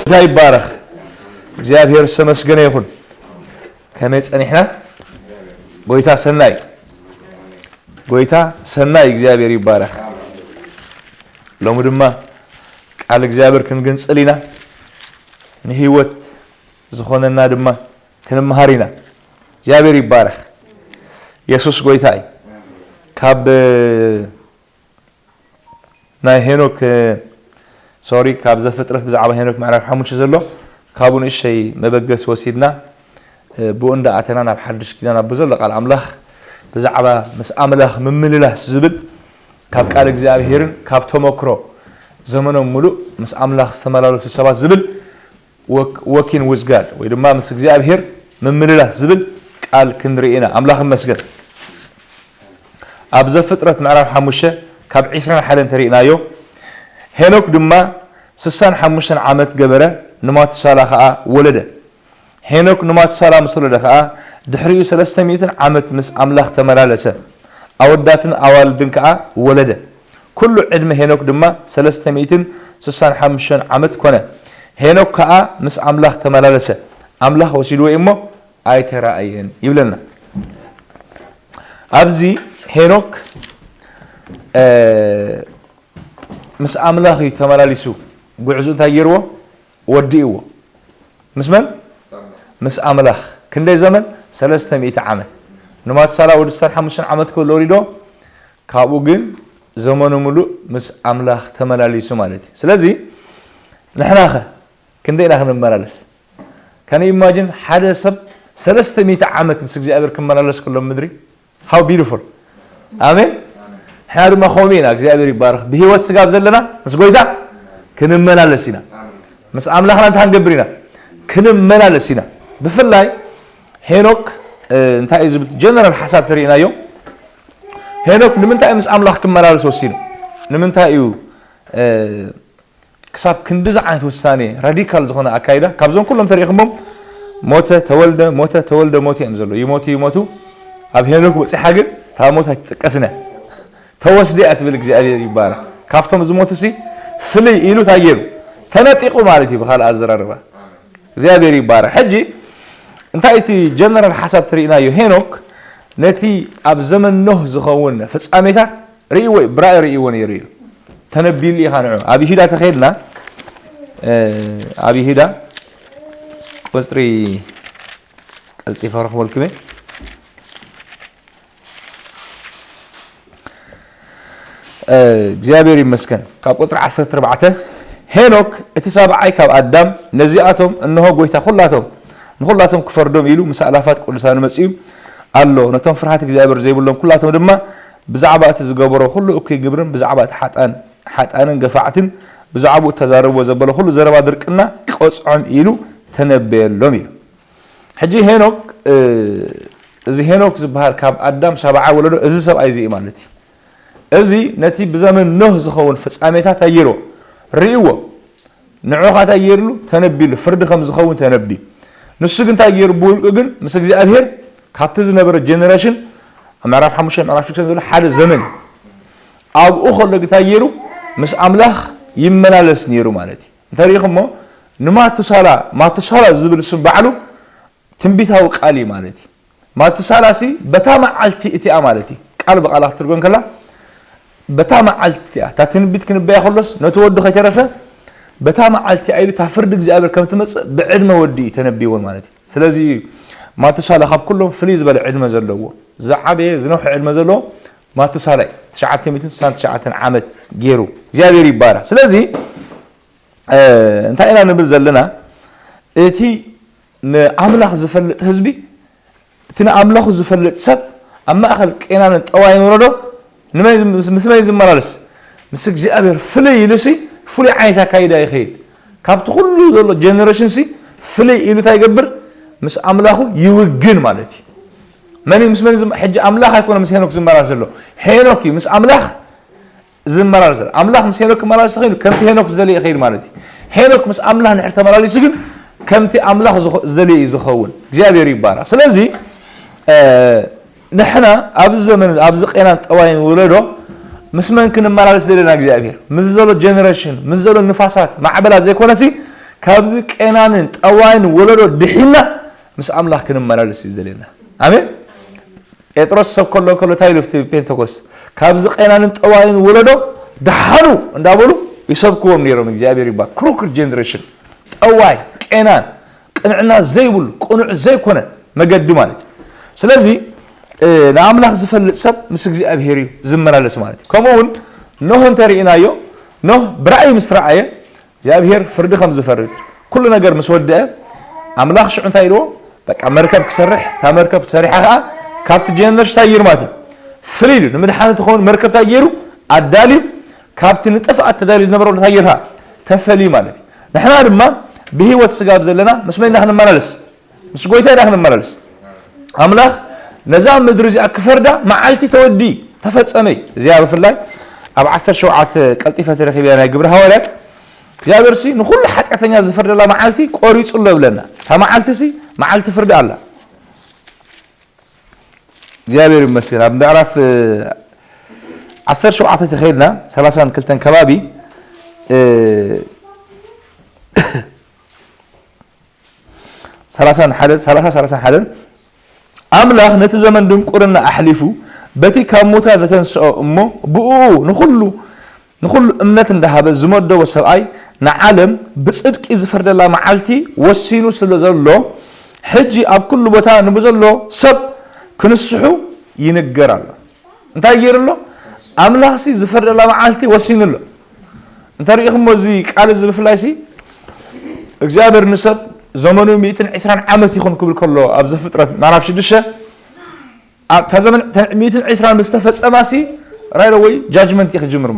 ጌታ ይባረኽ። እግዚኣብሔር ዝተመስገነ ይኹን። ከመይ ጸኒሕና? ጎይታ ሰናይ፣ ጎይታ ሰናይ፣ እግዚኣብሔር ይባረኽ። ሎሚ ድማ ቃል እግዚኣብሔር ክንግንጽል ኢና። ንህይወት ዝኾነና ድማ ክንመሃር ኢና። እግዚኣብሔር ይባረኽ። የሱስ ጎይታ እዩ። ካብ ናይ ሄኖክ፣ ሶሪ፣ ካብ ዘፍጥረት ብዛዕባ ሄኖክ ምዕራፍ ሓሙሽተ ዘሎ ካብኡ ንእሸይ መበገሲ ወሲድና፣ ብኡ እንዳኣተና ናብ ሓድሽ ኪዳን ኣብ ዘሎ ቃል ኣምላኽ ብዛዕባ ምስ ኣምላኽ ምምልላስ ዝብል ካብ ቃል እግዚኣብሔርን ካብ ተመክሮ ዘመኖም ሙሉእ ምስ ኣምላኽ ዝተመላለሱ ሰባት ዝብል ወክ-፣ walking with God ወይ ድማ ምስ እግዚኣብሔር ምምልላስ ዝብል ቃል ክንርኢ ኢና። ኣምላኽ ይመስገን። ኣብ ዘፍጥረት ምዕራፍ ሓሙሽተ ካብ ዒስራን ሓደን እንተሪእናዮ፣ ሄኖክ ድማ ስሳን ሓሙሽተን ዓመት ገበረ፣ ንማቱሳላ ኸኣ ወለደ። ሄኖክ ንማቱሳላ ምስ ወለደ ኸኣ፣ ድሕሪኡ ሰለስተ ሚእትን ዓመት ምስ ኣምላኽ ተመላለሰ፣ ኣወዳትን ኣዋልድን ከኣ ወለደ። ኩሉ ዕድመ ሄኖክ ድማ ሰለስተ ሚእትን ስሳን ሓሙሽተን ዓመት ኮነ። ሄኖክ ከኣ ምስ ኣምላኽ ተመላለሰ፣ ኣምላኽ ወሲድዎ እዩ እሞ ኣይተራእየን ይብለና። ኣብዚ ሄኖክ፣ እ፣ ምስ ኣምላኽ እዩ ተመላሊሱ። ጉዕዙ እንታይ ገይርዎ? ወዲእዎ። ምስ መን? ምስ ኣምላኽ። ክንደይ ዘመን? ሰለስተ ሚእቲ ዓመት። ንማቱሳላ ወዲ ስሳን ሓሙሽተን ዓመት ክህሉ ወሪዶ፣ ካብኡ ግን ዘመኑ ሙሉእ ምስ ኣምላኽ ተመላሊሱ ማለት እዩ። ስለዚ ንሕናኸ ክንደይ ኢና ክንመላለስ? ከነ ኢማጂን ሓደ ሰብ ሰለስተ ሚእቲ ዓመት ምስ እግዚኣብሔር ክመላለስ ከሎ ምድሪ። How beautiful። ኣሜን። ንሕና ድማ ከምኡ ኢና። እግዚኣብሔር ይባረኽ። ብህይወት ስጋ ኣብ ዘለና ምስ ጎይታ ክንመላለስ ኢና። ምስ ኣምላኽና እንታይ ክንገብር ኢና? ክንመላለስ ኢና። ብፍላይ ሄኖክ፣ እ፣ እንታይ እዩ ዝብል ጀነራል ሓሳብ ተሪእናዮ። ሄኖክ ንምንታይ እዩ ምስ ኣምላኽ ክመላለስ ወሲኑ? ንምንታይ እዩ፣ እ፣ ክሳብ ክንድዚ ዓይነት ውሳኔ ራዲካል ዝኾነ ኣካይዳ? ካብዞም ኩሎም ተሪእኹሞም ሞተ፣ ተወልደ፣ ሞተ፣ ተወልደ፣ ሞተ እዮም ዘለዉ። ይሞቱ፣ ይሞቱ። ኣብ ሄኖክ በጺሓ ግን እታ ሞት ኣይትጥቀስን እያ። ተወስደ እያ ትብል። እግዚኣብሔር ይባረክ። ካብቶም ዝሞቱ ሲ ፍልይ ኢሉ እንታይ ገይሩ? ተነጢቁ ማለት እዩ ብኻልእ ኣዘራርባ። እግዚኣብሔር ይባረክ። ሕጂ እንታይ እቲ ጀነራል ሓሳብ ትርኢናዮ? ሄኖክ ነቲ ኣብ ዘመን ኖህ ዝኸውን ፍጻሜታት ርእይዎ እዩ፣ ብራእይ ርእይዎ ነይሩ እዩ። ተነቢሉ ኢኻ ንዑ። ኣብ ይሁዳ ተኸይድና፣ እ፣ ኣብ ይሁዳ ቁጽሪ ቀልጢፈ ረኽበልኩም እየ። እ፣ እግዚኣብሔር ይመስገን። ካብ ቁጽሪ ዓሰርተ ኣርባዕተ፣ ሄኖክ እቲ ሳብዓይ ካብ ኣዳም፣ ነዚኣቶም እንሆ ጐይታ ኩላቶም፣ ንኹላቶም ክፈርዶም ኢሉ ምስ ኣእላፋት ቅዱሳኑ መጺኡ ኣሎ። ነቶም ፍርሃት እግዚኣብሔር ዘይብሎም ኩላቶም ድማ ብዛዕባ እቲ ዝገበሮ ኩሉ እኩይ ግብርን ብዛዕባ እቲ ሓጣን፣ ሓጣንን ገፋዕትን ብዛዕባኡ እተዛረብዎ ዘበለ ኩሉ ዘረባ ድርቅና ቀጽዖም ኢሉ ተነበየሎም ኢሉ። ሕጂ ሄኖክ፣ እ፣ እዚ ሄኖክ ዝበሃል ካብ ኣዳም ሳብዓ ወለዶ፣ እዚ ሰብኣይ እዚ እዩ ማለት እዩ። እዚ ነቲ ብዘመን ኖህ ዝኸውን ፍጻሜታት ኣየሮ ርእይዎ። ንዑ ኸኣ እንታይ ገይርሉ? ተነቢሉ፣ ፍርዲ ከም ዝኸውን ተነቢ። ንሱ ግን እንታይ ገይሩ? ብውልቁ ግን ምስ እግዚኣብሔር ካብቲ ዝነበረ ጀነሬሽን፣ ኣብ ምዕራፍ ሓሙሽተ፣ ምዕራፍ ሽዱሽተ ዘሎ ሓደ ዘመን እዩ። ኣብኡ ከሎ ግን እንታይ ገይሩ? ምስ ኣምላኽ ይመላለስ ነይሩ ማለት እዩ። እንተሪኢኹሞ፣ ንማቱሳላ፣ ማቱሳላ ዝብል ስም ባዕሉ ትንቢታዊ ቃል እዩ ማለት እዩ። ማቱሳላሲ በታ መዓልቲ እቲኣ ማለት እዩ። ቃል ብቓል ክትትርጎም ከላ፣ በታ መዓልቲ እቲኣ፣ እታ ትንቢት ክንበያ ከሎስ፣ ነቲ ወዲ ከይተረፈ፣ በታ መዓልቲ እቲኣ ኢሉ፣ እታ ፍርዲ እግዚኣብሔር ከም ትመጽእ ብዕድመ ወዲ እዩ ተነቢይዎን ማለት እዩ። ስለዚ፣ ማቱሳላ ካብ ኩሎም ፍልይ ዝበለ ዕድመ ዘለዎ፣ ዝዓበየ፣ ዝነውሐ ዕድመ ዘለዎ፣ ማቱሳላ እዩ። ትሽዓተ ሚእትን ስሳን ትሽዓተን ዓመት ገይሩ። እግዚኣብሔር ይባረኽ። ስለዚ፣ እ፣ እንታይ ኢና ንብል ዘለና? እቲ ንኣምላኽ ዝፈልጥ ህዝቢ፣ እቲ ንኣምላኹ ዝፈልጥ ሰብ ኣብ ማእከል ቄናንን ጠዋይን ወረዶ ንመን ዝም-፣ ምስ፣ ምስ መን ዝመላለስ? ምስ እግዚኣብሔር ፍልይ ኢሉሲ ፍሉይ ዓይነት ኣካይዳ ይኸይድ። ካብቲ ኩሉ ዘሎ ጀነሬሽንሲ ፍልይ ኢሉ እንታይ ይገብር? ምስ ኣምላኹ ይውግን ማለት እዩ። መን እዩ ምስ መን ዝም-፣ ሕጂ ኣምላኽ ኣይኮነ ምስ ሄኖክ ዝመላለስ ዘሎ። ሄኖክ እዩ ምስ ኣምላኽ ዝመላለስ። ኣምላኽ ምስ ሄኖክ ክመላለስ ተኸይሉ፣ ከምቲ ሄኖክ ዝደለየ ይኸይድ ማለት እዩ። ሄኖክ ምስ ኣምላኽ እንድሕር ተመላሊሱ ግን፣ ከምቲ ኣምላኽ ዝኸ-፣ ዝደለየ እዩ ዝኸውን። እግዚኣብሔር ይባረኽ። ስለዚ፣ እ፣ ንሕና ኣብዚ ዘመን፣ ኣብዚ ቄናን ጠዋይን ውለዶ፣ ምስ መን ክንመላለስ ዘለና እግዚኣብሔር? ምስ ዘሎ ጀነሬሽን፣ ምስ ዘሎ ንፋሳት፣ ማዕበላት ዘይኮነሲ፣ ካብዚ ቄናንን ጠዋይን ወለዶ ድሒና ምስ ኣምላኽ ክንመላለስ እዩ ዝደልየና። ኣሜን። ጴጥሮስ ሰብ ከሎ ከሎ እንታይ ኢሉ ኣብቲ ፔንተኮስት? ካብዚ ቄናንን ጠዋይን ወለዶ ደሓኑ እንዳበሉ ይሰብክዎም ነይሮም። እግዚኣብሔር ይባል። ክሩክድ ጀነሬሽን፣ ጠዋይ፣ ቄናን፣ ቅንዕና ዘይብሉ፣ ቅኑዕ ዘይኮነ መገዲ ማለት እዩ። ስለዚ ንኣምላኽ ዝፈልጥ ሰብ ምስ እግዚኣብሔር እዩ ዝመላለስ ማለት እዩ። ከምኡ እውን ኖህ እንተርኢናዮ፣ ኖህ ብራእይ ምስ ረኣየ እግዚኣብሔር ፍርዲ ከም ዝፈርድ፣ ኩሉ ነገር ምስ ወደአ፣ ኣምላኽ ሽዑ እንታይ ኢልዎ? በቃ መርከብ ክሰርሕ፣ እታ መርከብ ተሰሪሓ ኸዓ ካብቲ ጀነርሽ እንታይ ገይሩ ማለት እዩ? ፍልይ ኢሉ ንምድሓን ትኸውን መርከብ እንታይ ገይሩ? ኣዳልዩ፣ ካብቲ ንጥፍኣት ተዳልዩ ዝነበረ እንታይ ገይርካ? ተፈልዩ ማለት እዩ። ንሕና ድማ ብህይወት ስጋ ኣብ ዘለና ምስ መን ኢና ክንመላለስ? ምስ ጎይታ ኢና ክንመላለስ። ኣምላኽ ነዛ ምድሪ እዚኣ ክፈርዳ መዓልቲ ተወዲ ተፈጸመ። እዚኣ ብፍላይ ኣብ ዓሰርተ ሸውዓተ ቀልጢፈ ተረኺበያ ናይ ግብሪ ሃዋርያት እግዚኣብሔር ሲ ንኹሉ ሓጢኣተኛ ዝፈርደላ መዓልቲ ቆሪጹ ኣሎ ብለና። እታ መዓልቲ ሲ መዓልቲ ፍርዲ ኣላ። እግዚኣብሔር ይመስገን። ኣብ ምዕራፍ ዓሰርተ ሸውዓተ ተኸይድና ሰላሳን ክልተን ከባቢ ሰላሳን ሓደን ሰላሳ ሰላሳን ሓደን ኣምላኽ ነቲ ዘመን ድንቁርና ኣሕሊፉ በቲ ካብ ሙታ ዘተንስኦ እሞ ብእኡ ንኹሉ ንኹሉ እምነት እንዳሃበ ዝመደቦ ሰብኣይ ንዓለም ብጽድቂ ዝፈርደላ መዓልቲ ወሲኑ ስለ ዘሎ ሕጂ ኣብ ኩሉ ቦታ ንብዘሎ ሰብ ክንስሑ ይንገር ኣሎ። እንታይ ገይሩ ኣሎ? ኣምላኽሲ ዝፈርደላ መዓልቲ ወሲኑ ኣሎ። እንተሪኢኹሞ እዚ ቃል እዚ ብፍላይ ሲ እግዚኣብሔር ንሰብ ዘመኑ ሚእትን ዕስራን ዓመት ይኹን ክብል ከሎ ኣብ ዘፍጥረት ምዕራፍ ሽዱሽተ ኣብታ ዘመን ሚእትን ዕስራን ምስ ተፈጸማ ሲ right away judgment እዩ ክጅምር።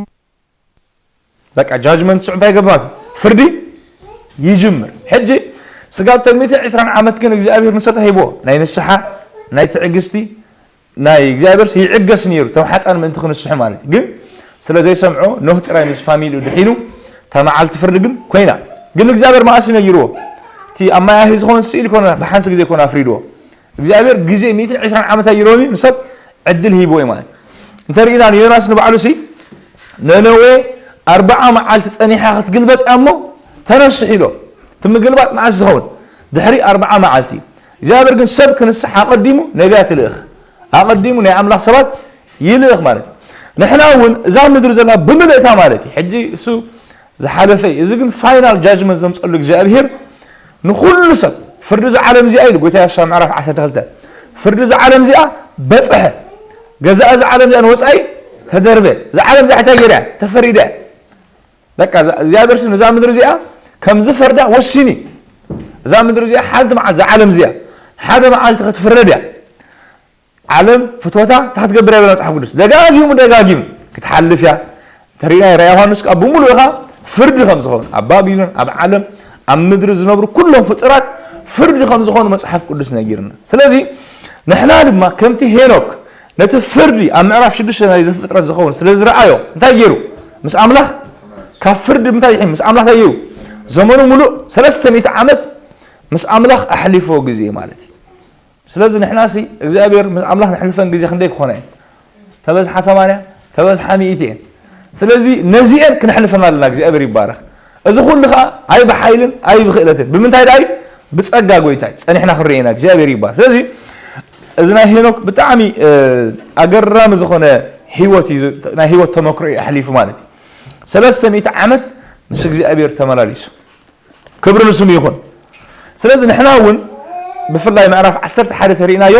በቃ judgment ስዑ እንታይ ገባቱ? ፍርዲ ይጅምር። ሕጂ ስጋብ ተን ሚእትን ዕስራን ዓመት ግን እግዚኣብሔር ንሰብ ሂቦ ናይ ንስሓ ናይ ትዕግስቲ ናይ እግዚኣብሔር ይዕገስ ነይሩ፣ እቶም ሓጣን ምእንቲ ክንስሑ ማለት እዩ። ግን ስለ ዘይሰምዖ ኖህ ጥራይ ምስ ፋሚሊኡ ድሒኑ፣ እታ መዓልቲ ፍርዲ ግን ኮይና። ግን እግዚኣብሔር መኣስ ነጊርዎ? እቲ ኣብ ማይ ኣሂ ዝኾን ስኢል ኮነ ብሓንሲ ግዜ ኮነ ኣፍሪድዎ። እግዚኣብሔር ግዜ ሚእትን ዕስራን ዓመት ኣይሮኒ ንሰብ ዕድል ሂብዎ እዩ ማለት እዩ። እንተ ርኢና ንዮናስ ንባዕሉ ሲ ነነዌ ኣርባዓ መዓልቲ ጸኒሓ ክትግልበጥ እያ እሞ ተነስሕ ኢሎ። እቲ ምግልባጥ መዓስ ዝኸውን? ድሕሪ ኣርባዓ መዓልቲ። እግዚኣብሔር ግን ሰብ ክንስሕ ኣቐዲሙ ነቢያት ይልእኽ። ኣቐዲሙ ናይ ኣምላኽ ሰባት ይልእኽ ማለት እዩ። ንሕና እውን እዛ ምድሪ ዘላ ብምልእታ ማለት እዩ። ሕጂ እሱ ዝሓለፈ እዩ። እዚ ግን ፋይናል ጃጅመንት ዘምፀሉ እግዚኣብሔር ንኹሉ ሰብ ፍርዲ እዛ ዓለም እዚኣ ኢሉ ጎይታ የሱስ ኣብ ምዕራፍ ዓሰርተ ክልተ ፍርዲ እዛ ዓለም እዚኣ በፅሐ። ገዛእ እዛ ዓለም እዚኣ ንወፃኢ ተደርበ። እዛ ዓለም እዚኣ እንታይ ገይራ እያ? ተፈሪዳ እያ። በቃ እዛ እግዚኣብሔር ስም እዛ ምድሪ እዚኣ ከም ዝፈርዳ ወሲኑ እዩ። እዛ ምድሪ እዚኣ ሓንቲ መዓልቲ እዛ ዓለም እዚኣ ሓደ መዓልቲ ክትፍረድ እያ። ዓለም ፍትወታ እንታይ ክትገብር እያ? መጽሓፍ ቅዱስ ደጋጊሙ ደጋጊሙ ክትሓልፍ እያ። ተሪና ራ ዮሃንስ ከዓ ብምሉእ ኢኻ ፍርዲ ከም ዝኾኑ ኣብ ባቢሎን ኣብ ዓለም ኣብ ምድሪ ዝነብሩ ኩሎም ፍጡራት ፍርዲ ከም ዝኾኑ መጽሓፍ ቅዱስ ነጊርና። ስለዚ ንሕና ድማ ከምቲ ሄኖክ ነቲ ፍርዲ ኣብ ምዕራፍ ሽዱሽተ ናይ ዘፍጥረት ዝኸውን ስለ ዝረኣዮ እንታይ ገይሩ? ምስ ኣምላኽ ካብ ፍርዲ ምንታይ ይሕም? ምስ ኣምላኽ እንታይ ገይሩ? ዘመኑ ሙሉእ ሰለስተ ሚእቲ ዓመት ምስ ኣምላኽ ኣሕሊፎ ግዜ ማለት እዩ። ስለዚ ንሕናሲ እግዚኣብሔር ምስ ኣምላኽ ነሕልፈን ግዜ ክንደይ ክኾና እየን? ተበዝሓ ሰማንያ ተበዝሓ ሚእቲ እየን። ስለዚ ነዚአን ክነሕልፈን ኣለና። እግዚኣብሔር ይባረኽ። እዚ ኩሉ ከዓ ኣይ ብሓይልን ኣይ ብክእለትን ብምንታይ ደኣይ ብፀጋ ጎይታይ ፀኒሕና ክንሪኤና እግዚኣብሔር ይባረኽ። ስለዚ እዚ ናይ ሄኖክ ብጣዕሚ ኣገራሚ ዝኾነ ህይወት እዩ። ናይ ህይወት ተመክሮ እዩ ኣሕሊፉ ማለት እዩ። ሰለስተ ሚእቲ ዓመት ምስ እግዚኣብሔር ተመላሊሱ ክብሪ ንስሙ ይኹን። ስለዚ ንሕና እውን ብፍላይ ምዕራፍ ዓሰርተ ሓደ ተሪእናዮ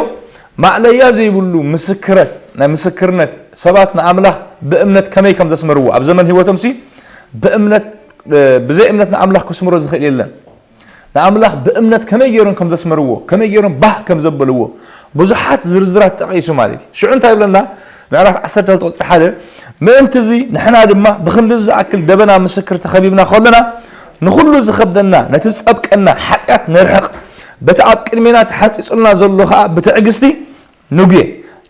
ማእለያ ዘይብሉ ምስክረት ናይ ምስክርነት ሰባት ንኣምላኽ ብእምነት ከመይ ከም ዘስመርዎ ኣብ ዘመን ህይወቶም ሲ ብእምነት ብዘይ እምነት ንኣምላኽ ክስምሮ ዝኽእል የለን። ንኣምላኽ ብእምነት ከመይ ገይሮም ከም ዘስመርዎ ከመይ ገይሮም ባህ ከም ዘበልዎ ብዙሓት ዝርዝራት ጠቒሱ ማለት እዩ። ሽዑ እንታይ ይብለና? ምዕራፍ ዓሰርተ ክልተ ቁፅሪ ሓደ ምእንቲ እዚ ንሕና ድማ ብኽንዲ ዝኣክል ደበና ምስክር ተኸቢብና ከለና ንኹሉ ዝኸብደና ነቲ ዝጠብቀና ሓጢኣት ነርሕቕ፣ በቲ ኣብ ቅድሜና ተሓንፂፁልና ዘሎ ከዓ ብትዕግስቲ ንጉየ።